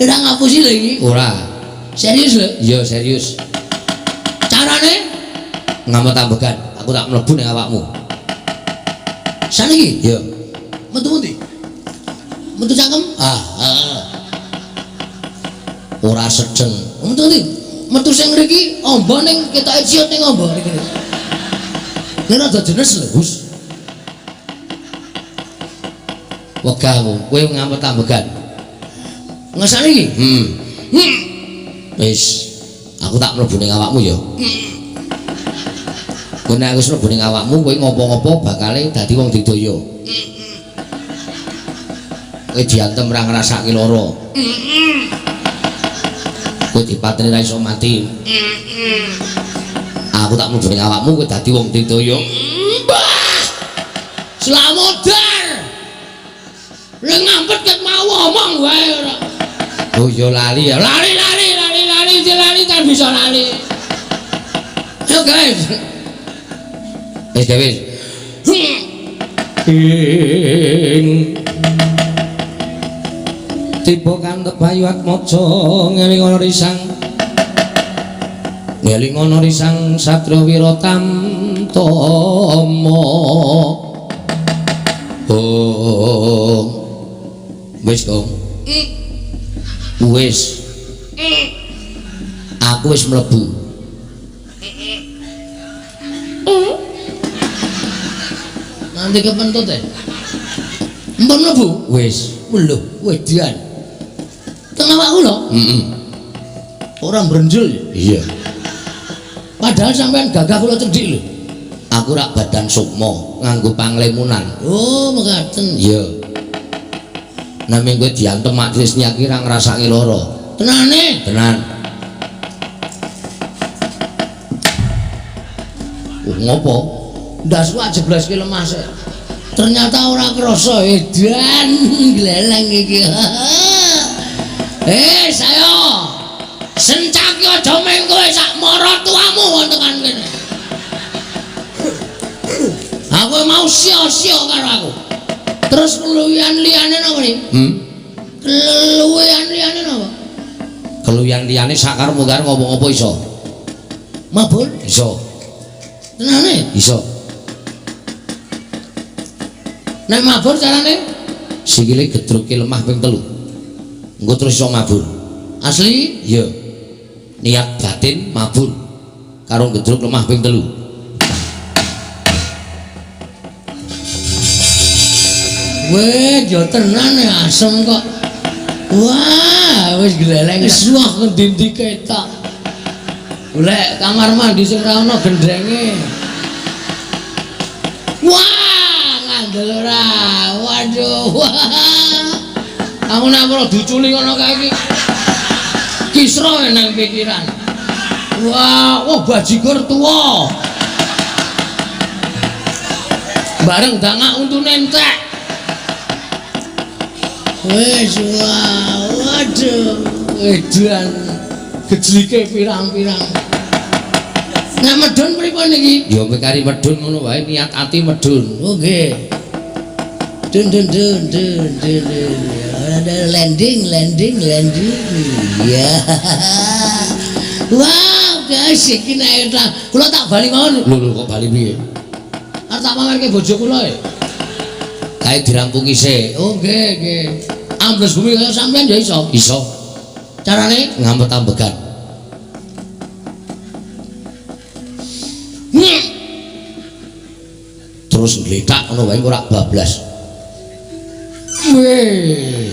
Ora ngapusi lho iki? Ora. Serius lho? Iya, serius. Carane? Ngamet ambegan, aku tak mlebu ning awakmu. Saniki? Iya. Metu pundi? Metu cangkem? Ah, ah. Ora sedeng. Metu ndi? Metu sing ngriki amba ning ketoke ciut ning amba ngriki. Lha rada jenes lho, Gus. Wegah aku, kowe ngamet ambegan. Ngesane iki? Wis, aku tak mlebu ning awakmu ya. Kowe nek wis mlebu ning awakmu, kowe ngopo-ngopo bakale dadi wong digdaya. Kowe diantem ora ngrasake lara. Kowe dipateni ra iso mati. Aku tak mlebu ning awakmu, kowe dadi wong digdaya. Mbah! Slamodar. Lha ngampet ket mau omong wae ora. Oh ya lali ya. Lali lali lali lali lali kan bisa lali. Ayo guys. Wis wis. Ing tiba kantep Bayu Atmaja ngeling ana risang. Ngeling ana risang Satria Wiratamtama. Oh. Wis, Kong. Wis. Aku wis mlebu. Nanti kepentut e. Empun mlebu? Wis. Lho, wedian. Teng awakku lho. Heeh. Ora mbrenjul. Iya. Padahal sampean gagah kula cendhik lho. Aku rak badan sukma nganggo panglemunan. Oh, mekaten. Iya. Naming kowe diantem Mak Trisniaki ra ngrasake lara. Tenane? Tenan. Ngopo? Ndasku jebleske lemah sik. Ternyata ora krasa edan gleleng iki. Sayo. Sencaki aja meng kowe sak maratuamu wong tekan kene. Aku mau sia-sia karo aku. Terus keluwihan liyane napa nih? Keluwihan liyane napa? Keluwihan liyane sakarepmu karo ngopo-ngopo iso. Mabur? Iso. Tenane? Iso. Nek mabur carane? Sikile gedruke lemah ping 3. Engko terus iso mabur. Asli? Iya. Niat batin mabur karo gedruk lemah ping 3. Weh, ya tenan ya asem kok. Wah, wis gleleng. Wis wah ngendi-endi ketok. Golek kamar mandi sing ora ana gendrenge. Wah, ngandel ora. Waduh. Aku nek ora diuculi ngono kae iki. Kisra nang pikiran. Wah, wah bajigur tuwa. Bareng dangak untune entek. Wis wah, waduh, edan gejlike pirang-pirang. Nek medhun pripun iki? Ya mekari medhun ngono wae, niat ati medhun. Oh nggih. Dun dun dun dun dun dun. Ada landing landing landing. Ya. Wah, guys, iki nek kula tak bali mawon. Lho lho kok bali piye? Arep tak pamerke bojo kula e. Kae dirampungi sik. Oh nggih nggih. Ambles bumi kaya sampean ya iso. Iso. Carane ngampet ambegan. Terus ngletak ngono wae ora bablas. Weh.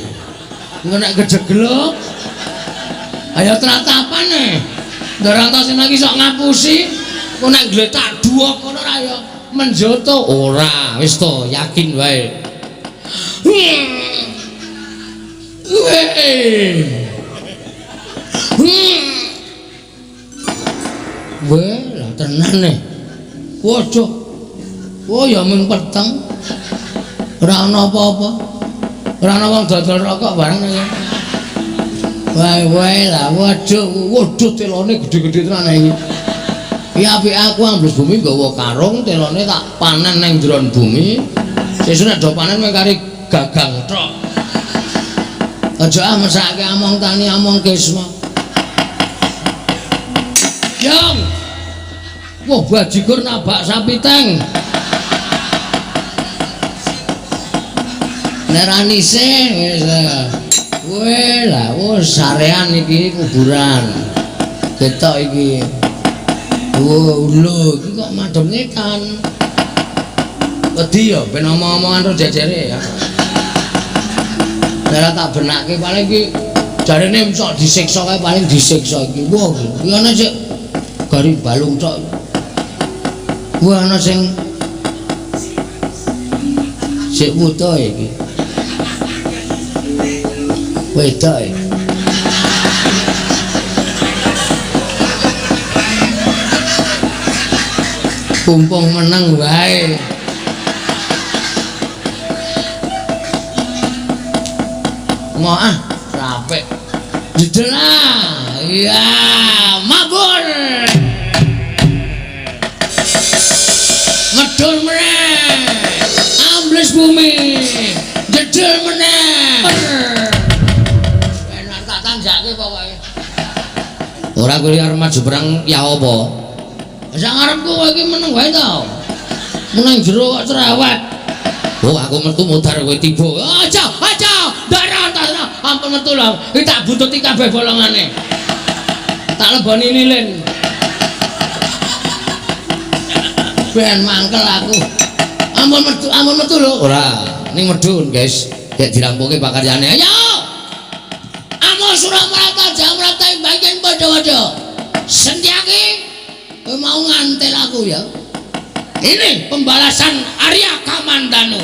Engko nek kejeglok. Ayo tratapane. Ndorantosena iki sok ngapusi. Engko nek ngletak duwok ngono ora ya menjoto. Ora, wis to, yakin wae. Weh. Weh, lah tenan nih. Waduh. Oh ya mung peteng. Ora ana apa-apa. Ora ana wong dodol rokok bareng iki. Wae wae lah, waduh, waduh telone gedhe-gedhe tenan iki. Iki apike aku ambles bumi nggawa karung, telone tak panen ning njron bumi. Sesuk nek do panen mung kari gagang tok. Aja ah mesake among tani among kisma. Yang. Wah bajigur nabak sapi teng. Neranise wis. Weh lah, wah sarean iki kuburan. Ketok iki. Wah, lho iki kok madhep ngetan. Wedi ya ben omong-omongan ro jejere ya. Ora tak benake paling iki jarene sok disiksa kae paling disiksa iki. Wah, iki ana sik gari balung tok. Wah, ana sing sik wuta iki. Wedok iki. Pumpung meneng wae. Mau ah, rapek. Jedel ah. Iya, mabur. Medun meneh. Ambles bumi. Jedel meneh. Enak tak tanjake pokoke. Ora kuwi arep maju perang ya apa? Sak ngarepku kowe iki meneng wae to. Meneng jero kok cerewet. Oh, aku metu mudhar kowe tiba. Aja, aja. Darah tak ampun metu lho. Iki tak buntuti kabeh bolongane. Tak leboni lilin. Ben mangkel aku. Ampun metu lho. Ora, ning medhun, guys. Gek dirampungi pakaryane. Ayo. Amo Suramarta Jamrata bagian padha-padha. Sentyaki kowe mau ngantel aku ya. Ini pembalasan Arya Kamandanu.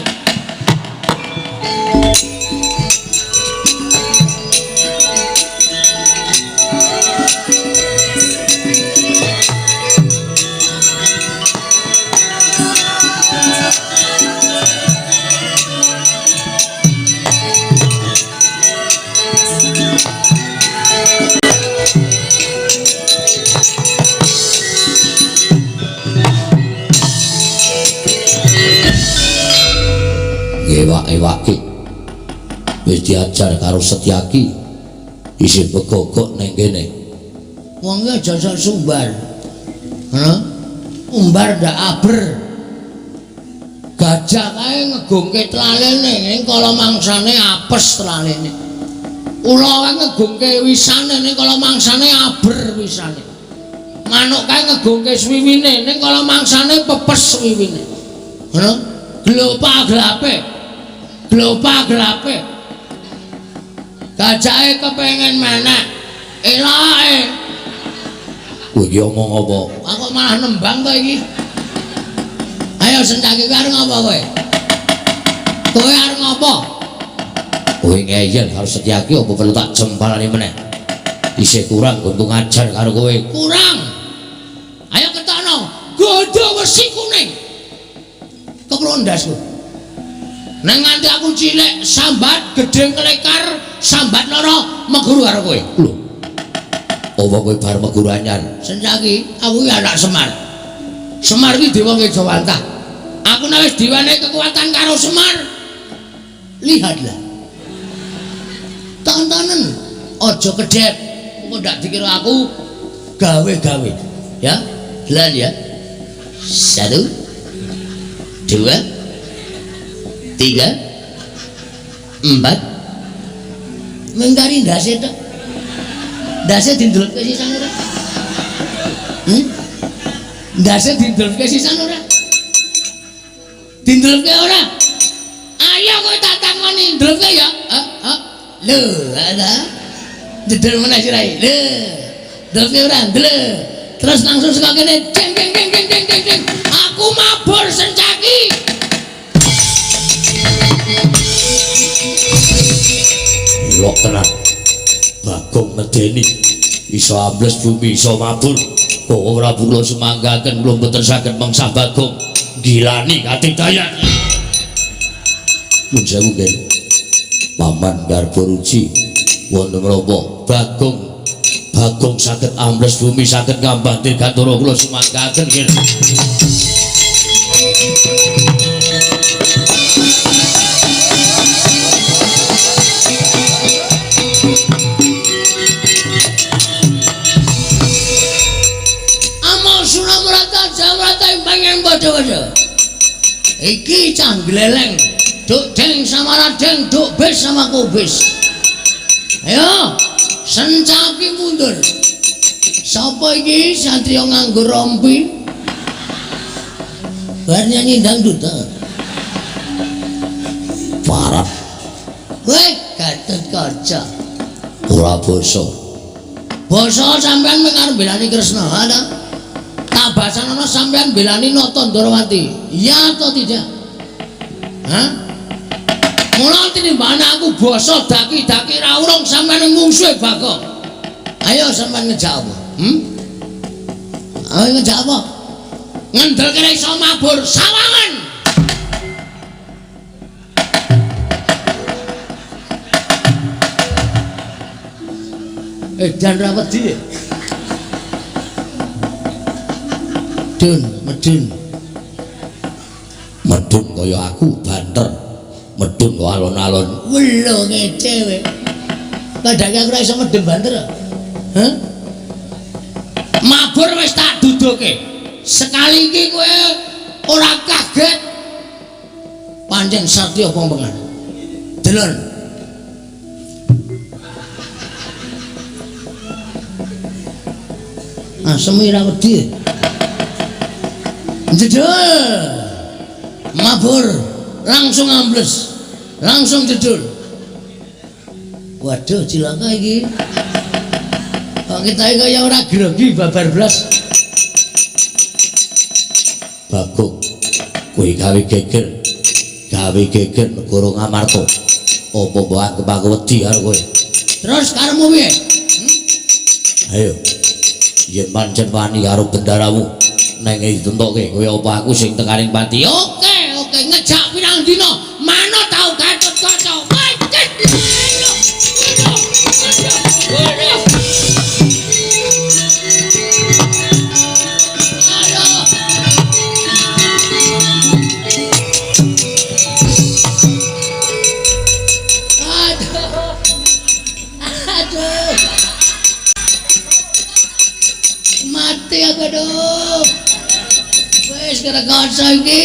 Ewak-ewake wis diajar karo Setyaki isih begogok ning kene. Wong iki aja sok sumbar. Hah? Umbar ndak aber. Gajah kae ngegungke tlalene ning kala mangsane apes tlalene. Ula kae ngegungke wisane ning kala mangsane aber wisane. Manuk kae ngegungke swiwine ning kala mangsane pepes swiwine. Hah? Glopa glape. Glopa gelape. Gajahe kepengin menek. Eloke. Kowe iki omong apa? Aku malah nembang to iki. Ayo Sencaki kowe arep ngapa kowe? Kowe arep ngapa? Kowe ngeyel karo Setyaki apa perlu tak jempalane meneh? Isih kurang nggonku ngajar karo kowe. Kurang. Ayo ketokno. Godho wesi kuning. Kepro ndasku. Neng nganti aku cilik sambat gedhe klekar sambat lara meguru karo kowe. Lho. Apa kowe bar meguru anyar? Sencaki, aku ki anak Semar. Semar ki dewa Ngejawantah. Aku nek wis diwenehi kekuatan karo Semar. Lihatlah. Tontonen aja kedhep. Engko ndak dikira aku gawe-gawe. Ya, jalan ya. 1 2 3 4. Mengkari ndase tok. Ndase dindulke sisan ora? Ndase dindulke sisan ora? Dindulke ora? Ayo kowe tak takoni ndulke ya. Heeh. Lho, ala. Jedel meneh sirahe. Lho. Ndulke ora? Ndle. Terus langsung saka kene ceng ceng ceng ceng ceng ceng. Aku mabur Sencaki. Lok tenan. Bagong medeni iso ambles bumi iso mabur. Kok ora kula sumanggaken kula mboten saged mengsah Bagong. Gilani katindayan. Nuwun sewu nggih. Paman Garba Ruci wonten menapa Bagong Bagong saged ambles bumi saged ngambah dirgantara kula sumanggaken nggih. Padha-padha. Iki cah gleleng, duk deng sama radeng, duk bis sama kubis. Ayo, Sencaki mundur. Sapa iki satriya nganggo rompi? Bar nyanyi dangdut ta. Parah. Kowe Gatotkaca. Ora basa. Basa sampean mung arep belani Kresna, ha ta? Tabasanono sampean belani Nata Ndorowati. Iya atau tidak? Hah? Mula tinimbane aku basa daki-daki ra urung sampean mungsuhe Bagong. Ayo sampean ngejak apa? Ayo ngejak apa? Ngendel kene iso mabur sawangan. Edan ra wedi. Medun, medun. Medun kaya aku banter. Medun kok alon-alon. Welo ngece kowe. Padahal aku ora iso medun banter. Hah? Mabur wis tak duduke. Sekali iki kowe ora kaget. Pancen satya pompengan. Delon. Asem ora wedi. Jedul. Mabur langsung ambles. Langsung jedul. Waduh cilaka iki. Kok kita kaya ora grogi babar blas. Bagong kowe gawe geger. Gawe geger negara Ngamarta. Apa mbok anggep aku wedi karo kowe? Terus karepmu piye? Ayo. Yen pancen wani karo bendaramu neng ditentokke kowe apa aku sing tekaning pati. Oke, oke ngejak pirang dina manut tau Gatotkaca. Aduh. Mati aku aduh. Wis kaya iki.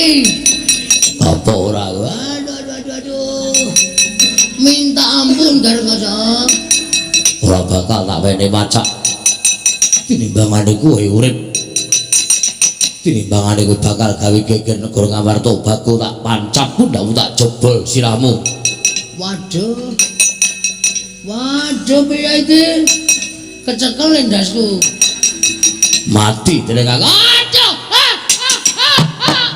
Apa ora? Aduh aduh aduh aduh. Minta ampun karo kaca. Ora bakal tak wene macak. Tinimbangane kowe urip. Tinimbangane kowe bakal gawe geger negara Ngamarta, Bagong tak pancap pundhakmu tak jebol sirahmu. Waduh. Waduh piye iki? Kecekel endasku. Mati dening aku. Aduh. Ah, ah, ah, ah.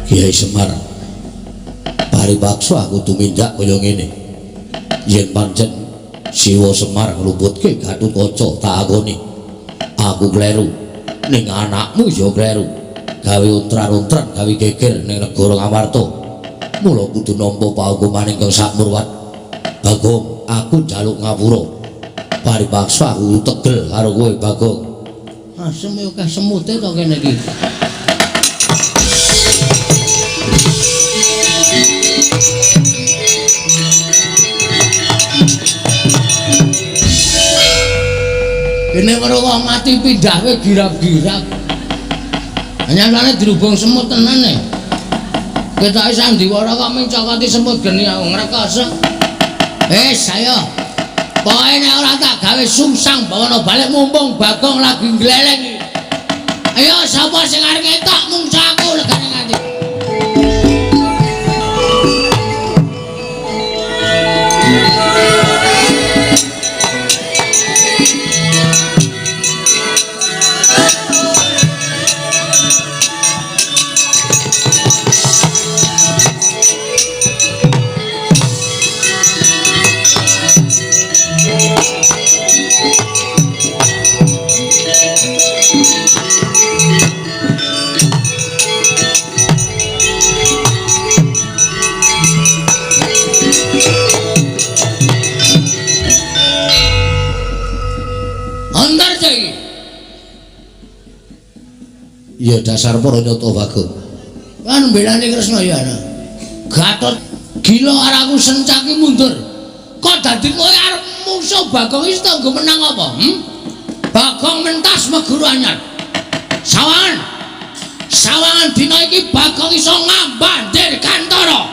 Kiai Semar, paripaksa aku tumindak kaya ngene. Yen pancen Siwa Semar ngluputke Gatotkaca tak akoni. Aku kleru, ning anakmu ya kleru. Gawe untran-untran, gawe geger ning negara Ngamarta. Mula kudu nampa paukuman ingkang sakmurwat. Bagong, aku njaluk ngapura. Paripaksa aku tegel karo kowe, Bagong. Asem yo akeh semute to kene iki. Kene weruh wong mati pindah kowe girap-girap. Nyatane dirubung semut tenan e. Ketoke sandiwara kok mencokoti semut geni aku ngrekoso. Wis ayo. Pokoke nek ora tak gawe sungsang bawana balik mumpung Bagong lagi ngleleng iki. Ayo sapa sing arep ngetok mungsa aku legane nganti. Ya dasar para nyata Bagong. Kan mbelani Kresna ya ana. Gatot gila karo aku sencaki mundur. Kok dadi kowe arep mungsuh Bagong iki tanggo menang apa? Bagong mentas meguru anyar. Sawangan. Sawangan dina iki Bagong iso ngambandir kantara.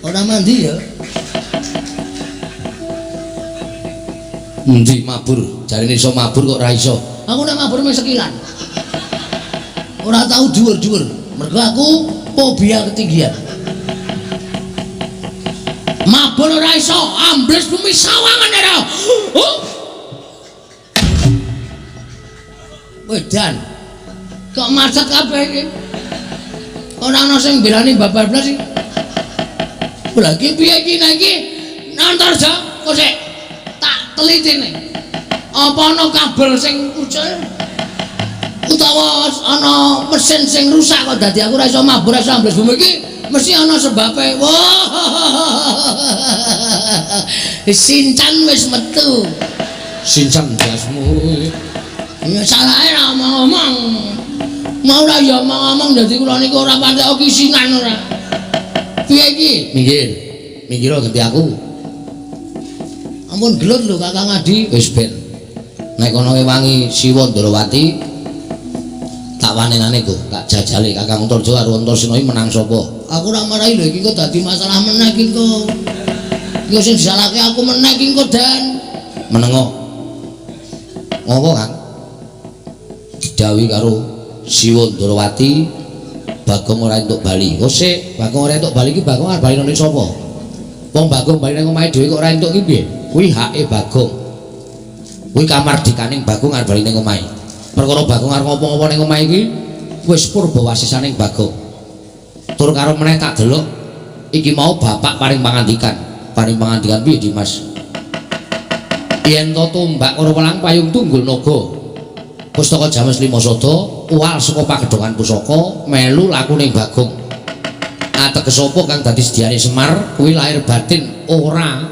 Ora mandi ya. Endi mabur? Jarine iso mabur kok ora iso. Aku nek mabur mung sekilan. Ora tau dhuwur-dhuwur. Mergo aku fobia ketinggian. Mabur ora iso, ambles bumi sawangan ora. Oh. Wedan. Kok macet kabeh iki? Ora ana sing mbelani babar blas iki. Lha iki piye iki nek iki? Nantar ja kok sik. Tak telitine. Apa ana kabel sing ucul? Utawa ana mesin sing rusak kok dadi aku ora iso mabur ora iso ambles bumi iki mesti ana sebabe. Wah. Sincan wis metu. Sincan jasmu. Ya salahe ra omong-omong. Mau ora ya omong-omong dadi kula niku ora patek kisinan ora. Piye iki? Minggir. Minggir ganti aku. Ampun gelut lho Kakang Adi. Wis ben. Nek kono wewangi Siwa Ndrawati tak wanenane go, tak jajale Kakang Antarja karo Antasena iki menang sapa? Aku ora marahi lho iki kok dadi masalah meneh iki kok. Iki sing disalahke aku meneh iki kok Dan. Menengo. Ngopo, Kang? Didhawuhi karo Siwa Ndrawati Bagong ora entuk bali. Oh sik, Bagong ora entuk bali iki Bagong arep bali nang sapa? Wong Bagong bali nang omahe dhewe kok ora entuk iki piye? Kuwi hake Bagong. Kuwi kamardikaning Bagong arep bali ning omahe. Perkara Bagong arep ngopo-ngopo ning omahe iki wis purbawasisaning Bagong. Tur karo meneh tak delok iki mau bapak paring pangandikan. Paring pangandikan piye Dimas? Yen to tumbak karo welang payung tunggul naga. Pustaka James Lima Sada uwal saka pagedhongan pusaka melu lakuning Bagong. Ateges apa kang dadi sediane Semar kuwi lahir batin ora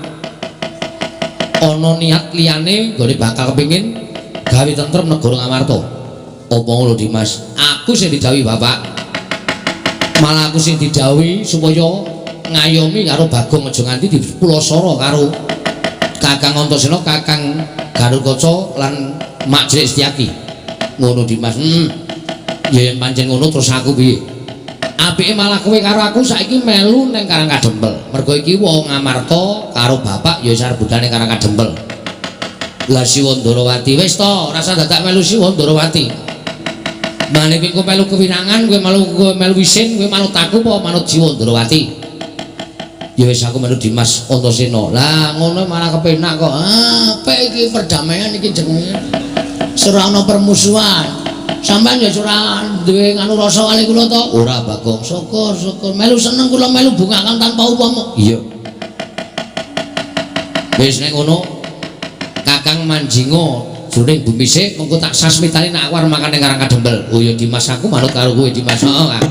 ana niat liyane nggone bakal kepengin gawe tentrem negara Ngamarta. Apa ngono Dimas? Aku sing didhawuhi bapak. Malah aku sing didhawuhi supaya ngayomi karo Bagong aja nganti dipulasara karo Kakang Antasena, Kakang Garukaca lan Mak Cilik Setyaki. Ngono Dimas. Ya yen pancen ngono terus aku piye? Apike malah kowe karo aku saiki melu ning Karang Kadempel. Mergo iki wong Ngamarta karo bapak ya wis arep budal ning Karang Kadempel. Lah Siwa Ndarawati wis to, ora usah dadak melu Siwa Ndarawati. Mane kowe melu kewinangan, kowe melu isin, kowe manut aku apa manut Siwa Ndarawati? Ya wis aku melu Dimas Antasena. Lah ngono malah kepenak kok. Ah, apik iki perdamaian iki jenenge. Ora ana permusuhan. Sampeyan ya ora duwe nganu rasa kali kula to? Ora, Bagong. Syukur, syukur. Melu seneng kula melu bungakan tanpa upama. Iya. Wis nek ngono Kakang manjinga jroning bumi sik mengko tak sasmitani nek aku arep makan ning Karang Kadempel. Oh ya Dimas aku manut karo kowe Dimas. Heeh, Kang.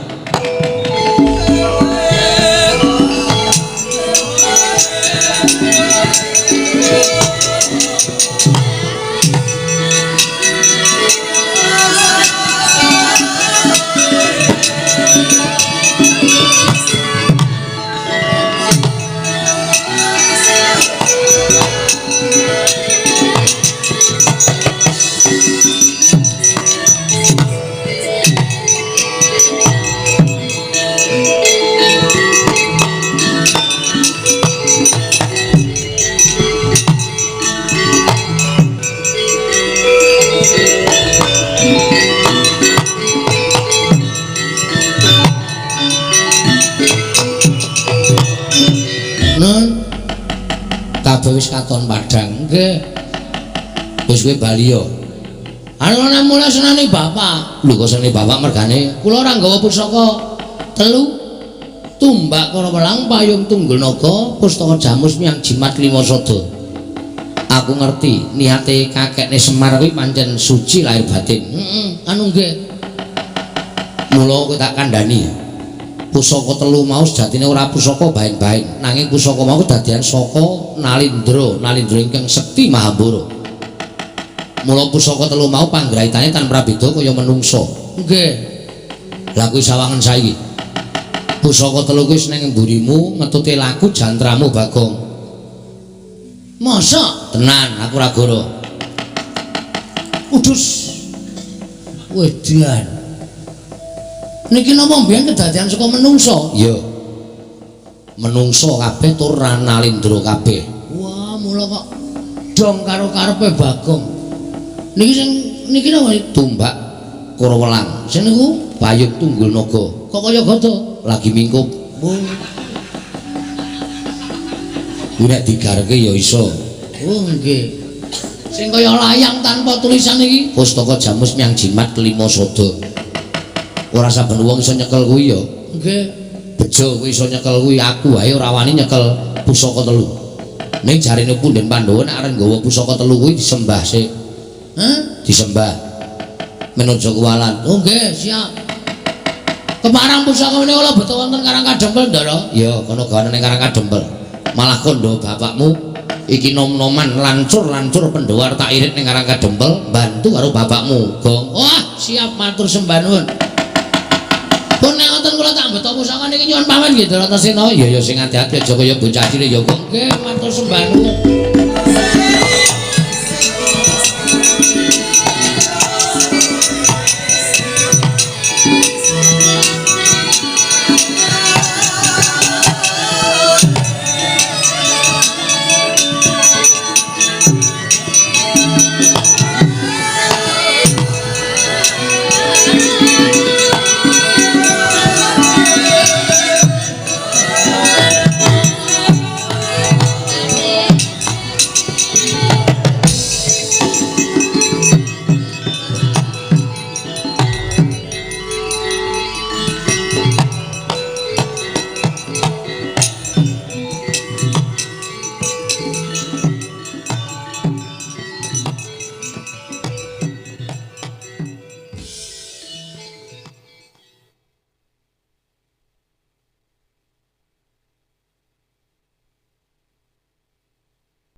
Nun, kabeh wis katon padhang. Nggih. Wis kowe bali yo. Anu nek mulai senane bapak. Lho kok senane bapak mergane? Kula ora nggawa pusaka telu. Tumbak karo welang payung tunggul naga pustaka jamus miang jimat lima sada. Aku ngerti niate kakekne Semar kuwi pancen suci lahir batin. Heeh, anu nggih. Mula kowe tak kandhani. Pusaka telu mau sejatine ora pusaka baen-baen, nanging pusaka mau kedadian saka Nalindra, Nalindra ingkang sekti Mahambara. Mula pusaka telu mau panggraitane tan prabeda kaya menungsa. Nggih. Lah kuwi sawangen saiki. Pusaka telu kuwi wis ning mburimu ngetute laku jantramu Bagong. Masa? Tenan, aku ora goro. Udus. Wedan. Niki napa mbiyen kedadian saka menungsa? Iya. Menungsa kabeh tur Nalindra kabeh. Wah, mula kok dong karo karepe Bagong. Niki sing niki napa tumbak karo welang. Sing niku payung tunggul naga. Kok kaya gada? Lagi mingkup. Oh. Kuwi nek digarke ya iso. Oh nggih. Sing kaya layang tanpa tulisan iki pustaka jamus miang jimat kelima sada. Ora saben wong iso nyekel kuwi ya. Nggih. Bejo kuwi iso nyekel kuwi, aku wae ora wani nyekel pusaka telu. Ning jarene punden Pandhawa nek arep nggawa pusaka telu kuwi disembah sik. Hah? Disembah. Men aja kuwalan. Oh nggih, siap. Keparang pusaka menika kula beto wonten Karang Kadempel, Ndara. Ya, kono gawane ning Karang Kadempel. Malah kandha bapakmu iki nom-noman lancur-lancur Pandhawa tak irit ning Karang Kadempel, bantu karo bapakmu, Gong. Wah, siap matur sembah nuwun. Pun nek wonten kula tak beto pusaka niki nyuwun pamit nggih Ndara Antasena. Ya ya sing ati-ati aja kaya bocah cilik ya, Gong. Nggih, matur sembah nuwun.